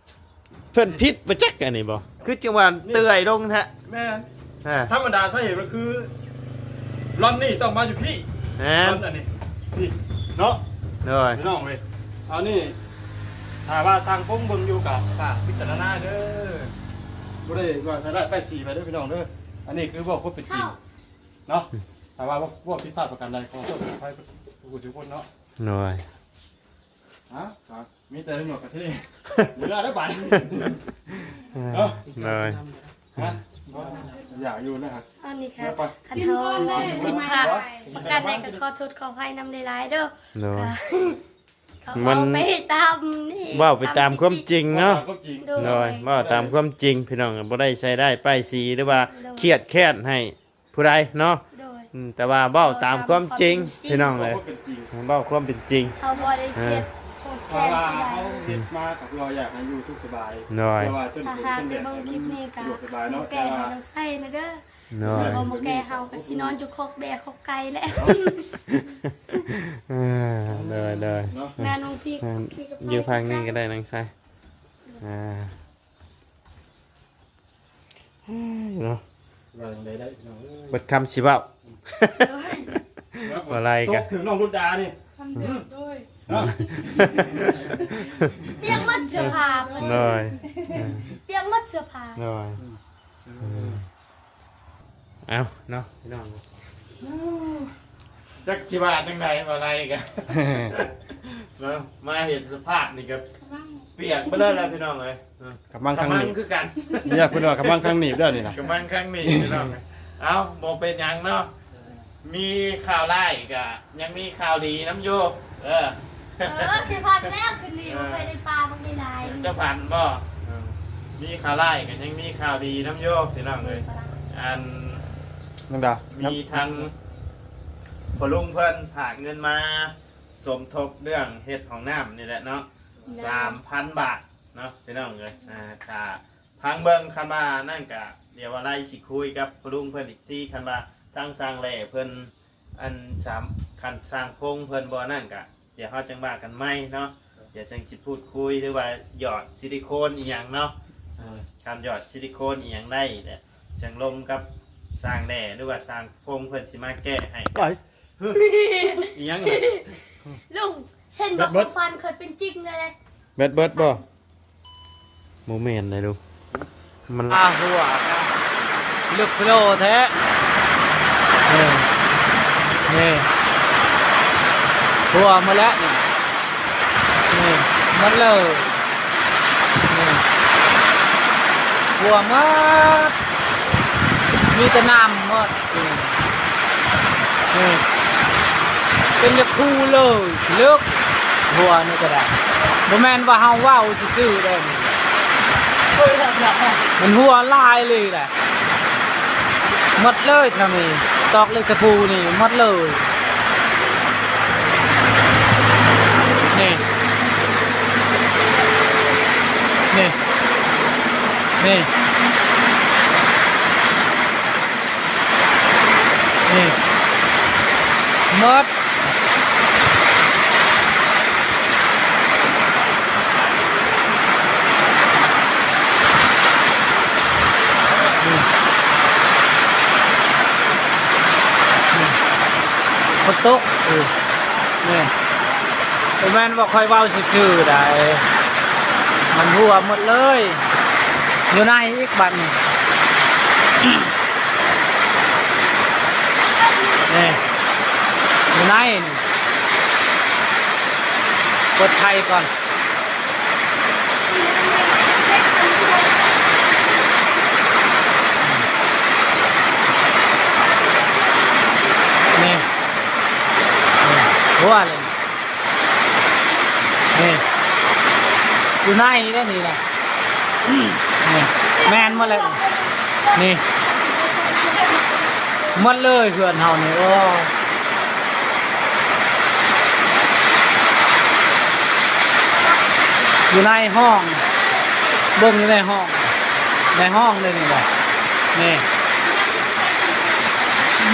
ເພິ່ນຜິດບໍ່ຈັກ ອັນນີ້ບໍ່ ຄືຈັ່ງວ່າ ນີ້ ເຕື້ອຍລົງແທ້ ແມ່ນ ອ່າ ທຳມະດາສາເຫດມັນຄື ລອນນີ້ຕ້ອງມາຢູ່ພີ້ ແມ່ນ ລອນອັນນີ້ ນີ້ ເນາະ ໂດຍ ພີ່ນ້ອງເອີຍ ອັນນີ້ ຖ້າວ່າຊ່າງພົງເບິ່ງຢູ່ກໍຝາກພິຈາລະນາເດີ ບໍ່ໄດ້ວ່າໃສ່ຮ້າຍປ້າຍສີໄປເດີພີ່ນ້ອງເດີ ອັນນີ້ຄືເວົ້າຄວາມເປັນຈິງເນາະ ຖ້າວ່າເວົ້າຜິດພາດປະການໃດ ຂໍໂທດຂໍອະໄພທຸກຜູ້ທຸກຄົນເນາະ ໂດຍ ຮະ ມີແຕ່ເລື່ອງກະເທ ເວລາໄດ້ບາດ ເອີ ເນາະ ໂດຍ ຮະ ຢາກຢູ່ນະ ອັນນີ້ ແລ້ວໄປ ຄັນເຮົາຜິດພາດປະການໃດກໍຂໍໂທດຂໍອະໄພນຳຫຼາຍໆເດີ ໂດຍ ກໍ ມັນ ເວົ້າໄປຕາມນີ້ ເວົ້າໄປຕາມຄວາມຈິງເນາະ ເວົ້າຕາມຄວາມຈິງ ໂດຍ ໂດຍ ເວົ້າຕາມຄວາມຈິງ ພີ່ນ້ອງ ບໍ່ໄດ້ໃສ່ຮ້າຍປ້າຍສີ ຫຼືວ່າ ໂດຍ ຄຽດແຄ້ນໃຫ້ຜູ້ໃດເນາະ ໂດຍ ອືມ ແຕ່ວ່າເວົ້າຕາມຄວາມຈິງ ເວົ້າຕາມຄວາມເປັນຈິງ ພີ່ນ້ອງເອີຍ ເວົ້າຄວາມເປັນຈິງ ເຮົາບໍ່ໄດ້ຄຽດ ອ່າ ໂຫດ ເພາະວ່າເຮົາເຮັດມາກໍເພື່ອຢາກໃຫ້ຢູ່ສຸກສະບາຍ ໂດຍ ເພື່ອວ່າຊົນ ຖ້າຫາກໄປເບິ່ງຄລິບນີ້ກໍ ສະດວກສະບາຍເນາະ ແປໃຫ້ນ້ອງໄຊແດ່ເດີ ໂດຍ ບໍ່ແປເຮົາກໍຊິນອນຢູ່ຄອກແບະຄອກໄກ່ແຫຼະ ເອີ ໂດຍ ໂດຍ ເນາະ ແມ່ນ ນ້ອງພີ ແມ່ນ ພີກໍໄປ ຢູ່ຝັ່ງນີ້ກໍໄດ້ນ້ອງໄຊ ອ່າ ເນາະ ວ່າຈັ່ງໃດໄດ້ພີ່ນ້ອງເອີຍ ເບິດຄຳຊິເວົ້າ ໂດຍ ບໍ່ໄດ້ກະ ຕົກເຖິງນ້ອງລຸດດານີ້ ຄຳເດີມ ໂດຍ ເນາະ ປຽກໝົດເສື້ອຜ້າ ໂດຍ ປຽກໝົດເສື້ອຜ້າ ໂດຍ ເອີ ເອົ້າເນາະພີ່ນ້ອງ ຈັກຊິວ່າຈັ່ງໃດບໍ່ໄດ້ກະ ເນາະ ມາເຫັນສະພາບນີ້ກໍປຽກເບິດເລີຍແຫຼະພີ່ນ້ອງເອີຍ ກຳລັງຄັງໜີບ ກຳລັງຄືກັນ ເນຍ ເພິ່ນວ່າກຳລັງຄັງໜີບເດ້ອນີ້ນະ ກຳລັງຄັງໜີບພີ່ນ້ອງ ເອົ້າ ບໍ່ເປັນຫຍັງເນາະ ມີຂ່າວຮ້າຍກະຍັງມີຂ່າວດີນຳຢູ່ ເອີ ເອີ ຄືພັນແລ້ວຄືນີ້ ເອີ ບໍ່ຄ່ອຍໄດ້ປາບັກຫຼາຍໆ ເຈົ້າພັນບໍ່ ເອີ ມີຂ່າວຮ້າຍກະຍັງມີຂ່າວດີນຳຢູ່ພີ່ນ້ອງເອີຍ ອັນ ນ້ອງດາ ມີທັງພໍ່ລຸງເພິ່ນຝາກເງິນມາສົມທົບເລື່ອງເຮັດຫ້ອງນ້ຳນີ້ແຫຼະເນາະ ໂດຍ ສາມພັນບາດ ເນາະພີ່ນ້ອງເອີຍ ອ່າ ຖ້າຟັງເບິ່ງ ຄັນວ່ານັ້ນກະ ດຽວວ່າໄລ່ຊິຄຸຍກັບພໍ່ລຸງເພິ່ນອີກທີ ຄັນວ່າທາງຊ່າງແຫຼເພິ່ນ ອັນ ສາມ ຄັນຊ່າງພົງເພິ່ນບໍ່ນັ້ນກະ ດຽວເຮົາຈັ່ງວ່າກັນໃໝ່ເນາະ ດຽວຈັ່ງຊິພູດຄຸຍ ຫຼືວ່າຫຍອດຊິລິໂຄນອີ່ຫຍັງເນາະ ເອີ ຄັນຫຍອດຊິລິໂຄນອີ່ຫຍັງໄດ້ແຫຼະ ຈັ່ງລົມກັບຊ່າງແຫຼ ຫຼືວ່າຊ່າງພົງເພິ່ນຊິມາແກ້ໃຫ້ ໄປ ອີ່ຫຍັງ ລຸງ ເຫັນບໍ່ ຄວາມຝັນຂ້ອຍເປັນຈິງເລີຍ ແບດເບິດບໍ່? ບໍ່ແມ່ນໃດລູກ ມັນ ອາ ຮົ່ວ ເລິກໂພແທ້ ເອີ ນີ້ ຮົ່ວໝົດແລ້ວ ນີ້ ນີ້ ໝົດເລີຍ ນີ້ ຮົ່ວໝົດ ມີແຕ່ນ້ຳໝົດ ເອີ ເອີ ເປັນຢາກຄູເລີຍ ເລິກ ຮົ່ວນີ້ກໍໄດ້ ບໍ່ແມ່ນວ່າເຮົາເວົ້າຊື່ໆເດ້ ມັນຮົ່ວຫຼາຍເລີຍແຫຼະ ໝົດເລີຍທາງນີ້ ຕອກເຫຼັກຕະປູນີ້ໝົດເລີຍ ນີ້ ນີ້ ນີ້ ນີ້ ໝົດ ນີ້ ນີ້ ຝົນຕົກ ເອີ ນີ້ ບໍ່ແມ່ນວ່າຂ້ອຍເວົ້າຊື່ໆໃດ ມັນຮົ່ວໝົດເລີຍ ຢູ່ໃນອີກບັດນີ້ ນີ້ ຢູ່ໃນນີ້ ເປີດໄຟກ່ອນ ນີ້ ນີ້ ຮົ່ວເລີຍ ນີ້ ຢູ່ໃນນີ້ເດ້ນີ້ນະ ນີ້ ແມ່ນໝົດແລ້ວ ນີ້ ໝົດເລີຍເຮືອນເຮົານີ້ ໂອ້ ຢູ່ໃນຫ້ອງ ເບິ່ງຢູ່ໃນຫ້ອງ ໃນຫ້ອງເດ້ນີ້ນະ ນີ້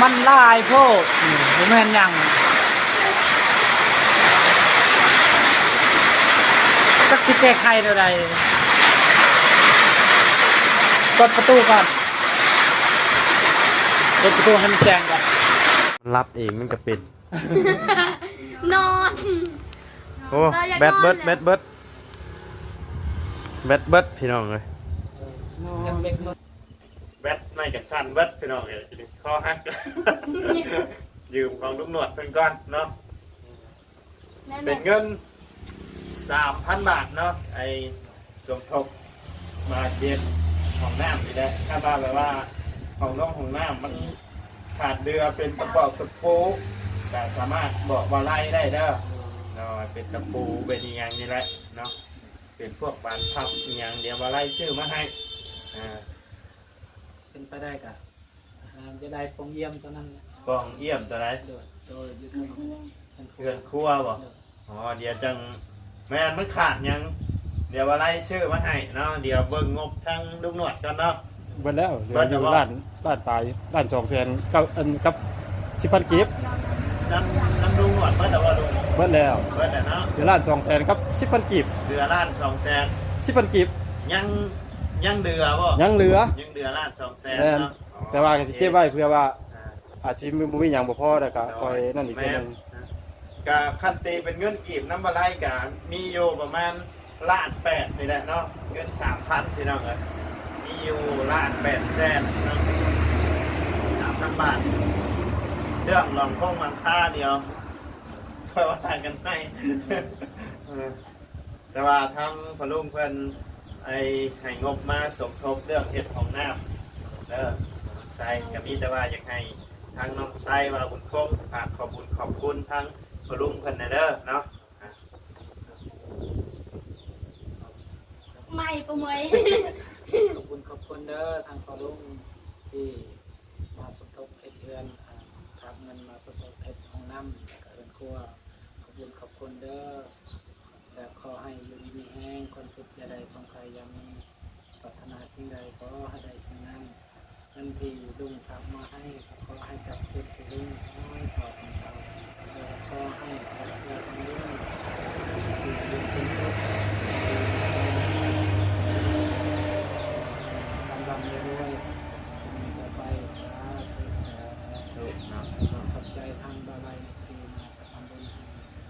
ມັນຫຼາຍໂພດ ນີ້ ບໍ່ແມ່ນຫຍັງ ຈັກຊິແກ້ໄຂແນວໃດ ເປີດປະຕູກ່ອນ ເປີດປະຕູໃຫ້ມັນແຈ້ງກ່ອນ ມັນຫຼັບເອງມັນກໍເປັນ ນອນ ໂອ້ ເຮົາຢາກ ແບັດເບິດ ນອນແຫຼະ ແບັດເບິດ ແບັດເບິດ ພີ່ນ້ອງເອີຍ ແບັດໄມ້ກັນສັ່ນເບິດ ພີ່ນ້ອງເອີຍ ຄອຫັກ ຢືມຂອງລຸງໜວດເພິ່ນກ່ອນເນາະ ແມ່ນ ເປັນເງິນສາມພັນບາດເນາະ ໄອ້ສົມທົບມາເຮັດຫ້ອງນ້ຳນີ້ແຫຼະ ຖ້າວ່າແບບວ່າຫ້ອງນ້ອງຫ້ອງນ້ຳມັນຂາດເຫຼືອເປັນຕະປອກຕະປູ ກໍສາມາດບອກວ່າໄລ່ໄດ້ເດີເນາະ ເປັນຕະປູເປັນອີ່ຫຍັງນີ້ແຫຼະເນາະ ເປັນພວກບານພັບອີ່ຫຍັງ ດຽວວ່າໄລ່ຊື້ມາໃຫ້ ອ່າ ເປັນໄປໄດ້ກະ ອ່າ ຢາກໄດ້ປ່ອງຢ້ຽມຕົວນັ້ນແຫຼະ ປ່ອງຢ້ຽມຕົວໃດ? ໂດຍ ໂດຍ ຢູ່ທາງເຮືອນຄົວ ເຮືອນຄົວບໍ່? ໂດຍ ອໍ ດຽວຈັ່ງ ແມ່ນ ມັນຂາດຫຍັງ ດຽວວ່າໄລ່ຊື້ມາໃຫ້ເນາະ. ດຽວເບິ່ງງົບທາງລຸງໜວດກ່ອນເນາະ. ເບິດແລ້ວ ເຫຼືອຢູ່ລ້ານ ລ້ານປາຍ ລ້ານສອງແສນ ກັບ ອັນ ກັບສິບພັນກີບ. ນຳ ນຳລຸງໜວດເບິດແລ້ວບໍ່ລຸງ? ເບິດແລ້ວ ເບິດແລ້ວເນາະ. ເຫຼືອລ້ານສອງແສນກັບສິບພັນກີບ. ເຫຼືອລ້ານສອງແສນ ສິບພັນກີບ. ຍັງ ຍັງເຫຼືອບໍ່? ຍັງເຫຼືອ ຍັງເຫຼືອລ້ານສອງແສນເນາະ. ແມ່ນ ແຕ່ວ່າກໍຊິເກັບໄວ້ເພື່ອວ່າ ອ່າ ອາດຊິບໍ່ມີຫຍັງບໍ່ພໍ ແລ້ວກໍຄ່ອຍນັ້ນອີກເທື່ອໜຶ່ງ. ກໍຄັນຕີເປັນເງິນກີບນຳບໍ່ໄລ່ກໍມີຢູ່ປະມານລ້ານແປດນີ້ແຫຼະເນາະ. ເງິນສາມພັນ ພີ່ນ້ອງເອີຍ ມີຢູ່ລ້ານແປດແສນເນາະ ສາມພັນບາດ. ເລື່ອງຫຼັງຄົງຫຼັງຄາດຽວ ຄ່ອຍວ່າກັນໃໝ່. ເອີ ແຕ່ວ່າທາງພໍ່ລຸງເພິ່ນໄດ້ໃຫ້ງົບມາສົມທົບເລື່ອງເຮັດຫ້ອງນ້ຳເດີ. ນ້ອງໄຊກໍມີແຕ່ວ່າຢາກໃຫ້ທາງນ້ອງໄຊວາບຸນຄົງ ຝາກຂອບບຸນຂອບຄຸນທາງພໍ່ລຸງເພິ່ນແດ່ເດີເນາະ. ໄໝ່ປະເມີຍ ຂອບຄຸນຂອບຄຸນເດີ ທາງພໍ່ລຸງທີ່ມາສົມທົບເຮັດເຮືອນ ອ່າ ຝາກເງິນມາສົມທົບເຮັດຫ້ອງນ້ຳ ແລ້ວກໍເຮືອນຄົວ. ຂອບຄຸນຂອບຄຸນເດີ ແລະ ຂໍໃຫ້ຢູ່ດີມີແຮງ ຄວາມເຈັບຢ່າໄດ້ ຄວາມໄຂ້ຢ່າມີ ປາດຖະໜາສິ່ງໃດຂໍໃຫ້ໄດ້ສິ່ງນັ້ນ. ເງິນທີ່ລຸງຝາກມາໃຫ້ ຂໍໃຫ້ກັບຄືນທີ່ລຸງຮ້ອຍເທົ່າພັນເທົ່າ ແລະ ຂໍໃຫ້ເອື້ອຍຂອງລຸງຢູ່ເຢັນເປັນສຸກ ລ່ຳໆລວຍໆ ຕໍ່ໄປ. ສາທຸ ສາທຸເນາະ. ຂອບໃຈທາງບ່າວໄລທີ່ມາສະພານບຸນໃຫ້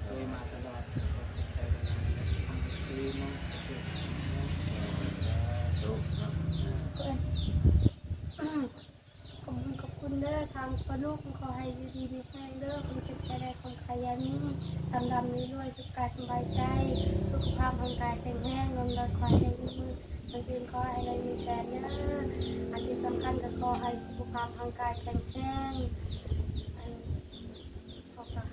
ໂດຍມາຕະຫຼອດ. ຂອບໃຈຫຼາຍໆ ທັງສີ່ເນາະ. ສາທຸເນາະ. ຂອບຄຸນຂອບຄຸນເດີ ທາງພໍ່ລຸງ ຂໍໃຫ້ຢູ່ດີມີແຮງເດີ ຄວາມເຈັບຢ່າໄດ້ ຄວາມໄຂ້ຢ່າມີ ລ່ຳໆລວຍໆ ສຸກກາຍສະບາຍໃຈ ສຸຂະພາບຮ່າງກາຍແຂງແຮງ ເງິນລອຍຄວາຍແຮງເງິນໝື່ນ ເງິນອື່ນຂໍໃຫ້ໄດ້ມີແສນເດີ. ອັນທີ່ສຳຄັນກໍຂໍໃຫ້ສຸຂະພາບຮ່າງກາຍແຂງແຮງ ອັນ ຂອບ ຂອບ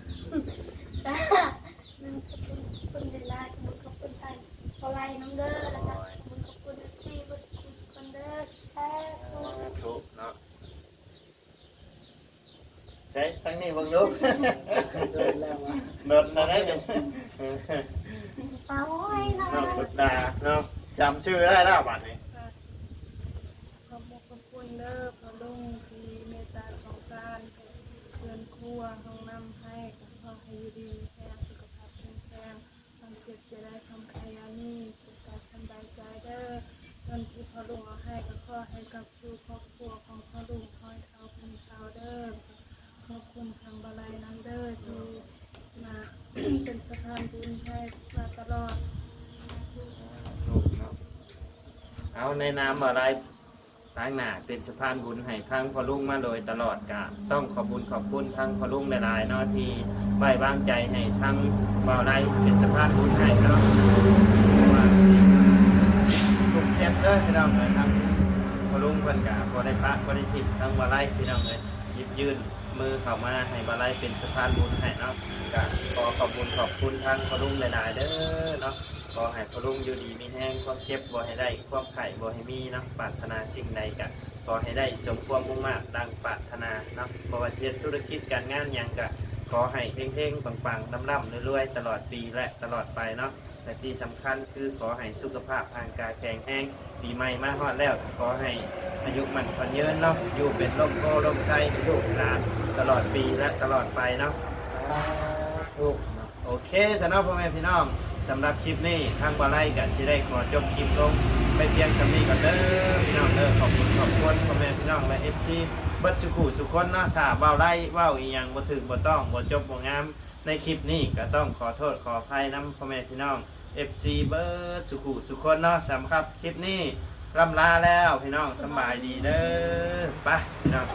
ຄຸນຫຼາຍໆ ຂອບຄຸນທ່ານພໍ່ໄລນຳເດີ ແລ້ວກໍຂອບຄຸນຂອບຄຸນເອັຟຊີເບິດສຸຂູສຸຄົນເດີ. ສາທຸ ສາທຸເນາະ. ໃສ ທາງນີ້ເບິ່ງດູ ດົນແລ້ວວະ ດົນແລ້ວເດ້. ໂອ້ຍເນາະ ນ້ອງບຸດຕາເນາະ ຈຳຊື່ໄດ້ແລ້ວບາດນີ້. ຂອບຄຸນເດີພໍ່ລຸງທີ່ເມດຕາສົງສານ ເຮືອນຄົວຫ້ອງນ້ຳໃຫ້ ກໍຂໍໃຫ້ຢູ່ດີມີແຮງ ສຸຂະພາບແຂງແຮງ ຄວາມເຈັບຢ່າໄດ້ ຄວາມໄຂ້ຢ່າມີ ສຸກກາຍສະບາຍໃຈເດີ. ເງິນທີ່ພໍ່ລຸງເອົາໃຫ້ກໍຂໍໃຫ້ກັບສູ່ຄອບຄົວຂອງພໍ່ລຸງຮ້ອຍເທົ່າພັນເທົ່າເດີ. ຂອບຄຸນທາງບ່າວໄລນຳເດີ ທີ່ມາເປັນສະພານບຸນໃຫ້ມາຕະຫຼອດ. ເອົາ ໃນນາມບ່າວໄລ ຕາງໜ້າເປັນສະພານບຸນໃຫ້ທາງພໍ່ລຸງມາໂດຍຕະຫຼອດ ກະຕ້ອງຂອບບຸນຂອບຄຸນທາງພໍ່ລຸງຫຼາຍໆເນາະ ທີ່ໄວ້ວາງໃຈໃຫ້ທາງບ່າວໄລເປັນສະພານບຸນໃຫ້ເນາະ. ທຸກເຂດເດີພີ່ນ້ອງເອີຍ ທາງພໍ່ລຸງເພິ່ນກະບໍ່ໄດ້ປະບໍ່ໄດ້ຖິ້ມທາງບ່າວໄລພີ່ນ້ອງເອີຍ ຢິບຍື່ນມືເຂົ້າມາໃຫ້ບ່າວໄລເປັນສະພານບຸນໃຫ້ເນາະ. ກະຂໍຂອບບຸນຂອບຄຸນທາງພໍ່ລຸງຫຼາຍໆເດີເນາະ. ຂໍໃຫ້ພໍ່ລຸງຢູ່ດີມີແຮງ ຄວາມເຈັບບໍ່ໃຫ້ໄດ້ ຄວາມໄຂ້ບໍ່ໃຫ້ມີເນາະ. ປາດຖະໜາສິ່ງໃດກະຂໍໃຫ້ໄດ້ສົມຄວາມມຸ່ງມາດດັ່ງປາດຖະໜາເນາະ. ບໍ່ວ່າຊິເຮັດທຸລະກິດການງານຫຍັງກະຂໍໃຫ້ເຮັງໆປັງໆ ລ່ຳໆລວຍໆ ຕະຫຼອດປີ ແລະ ຕະຫຼອດໄປເນາະ. ແລະ ທີ່ສຳຄັນຄືຂໍໃຫ້ສຸຂະພາບຮ່າງກາຍແຂງແຮງ. ປີໃໝ່ມາຮອດແລ້ວ ຂໍໃຫ້ອາຍຸໝັ້ນຂວັນຍືນເນາະ ຢູ່ເປັນຮົ່ມໂພຮົ່ມໄຊໃຫ້ລູກຫຼານຕະຫຼອດປີ ແລະ ຕະຫຼອດໄປເນາະ. ສາທຸເນາະ. ໂອເຄຊະເນາະ ພໍ່ແມ່ພີ່ນ້ອງ ສຳລັບຄລິບນີ້ທາງບ່າວໄລກະຊິໄດ້ຂໍຈົບຄລິບລົງໄປພຽງສ່ຳນີ້ກ່ອນເດີພີ່ນ້ອງເດີ. ຂອບຄຸນຂອບຄຸນພໍ່ແມ່ພີ່ນ້ອງ ແລະ ເອັຟຊີ ເບິດສຸຂູສຸຄົນເນາະ. ຖ້າບ່າວໄລເວົ້າອີ່ຫຍັງບໍ່ຖືກບໍ່ຕ້ອງ ບໍ່ຈົບບໍ່ງາມໃນຄລິບນີ້ ກະຕ້ອງຂໍໂທດຂໍອະໄພນຳພໍ່ແມ່ພີ່ນ້ອງ ເອັຟຊີ ເບິດສຸຂູສຸຄົນເນາະ. ສຳລັບຄລິບນີ້ລ່ຳລາແລ້ວພີ່ນ້ອງ ສຳບາຍດີເດີ. ໄປພີ່ນ້ອງ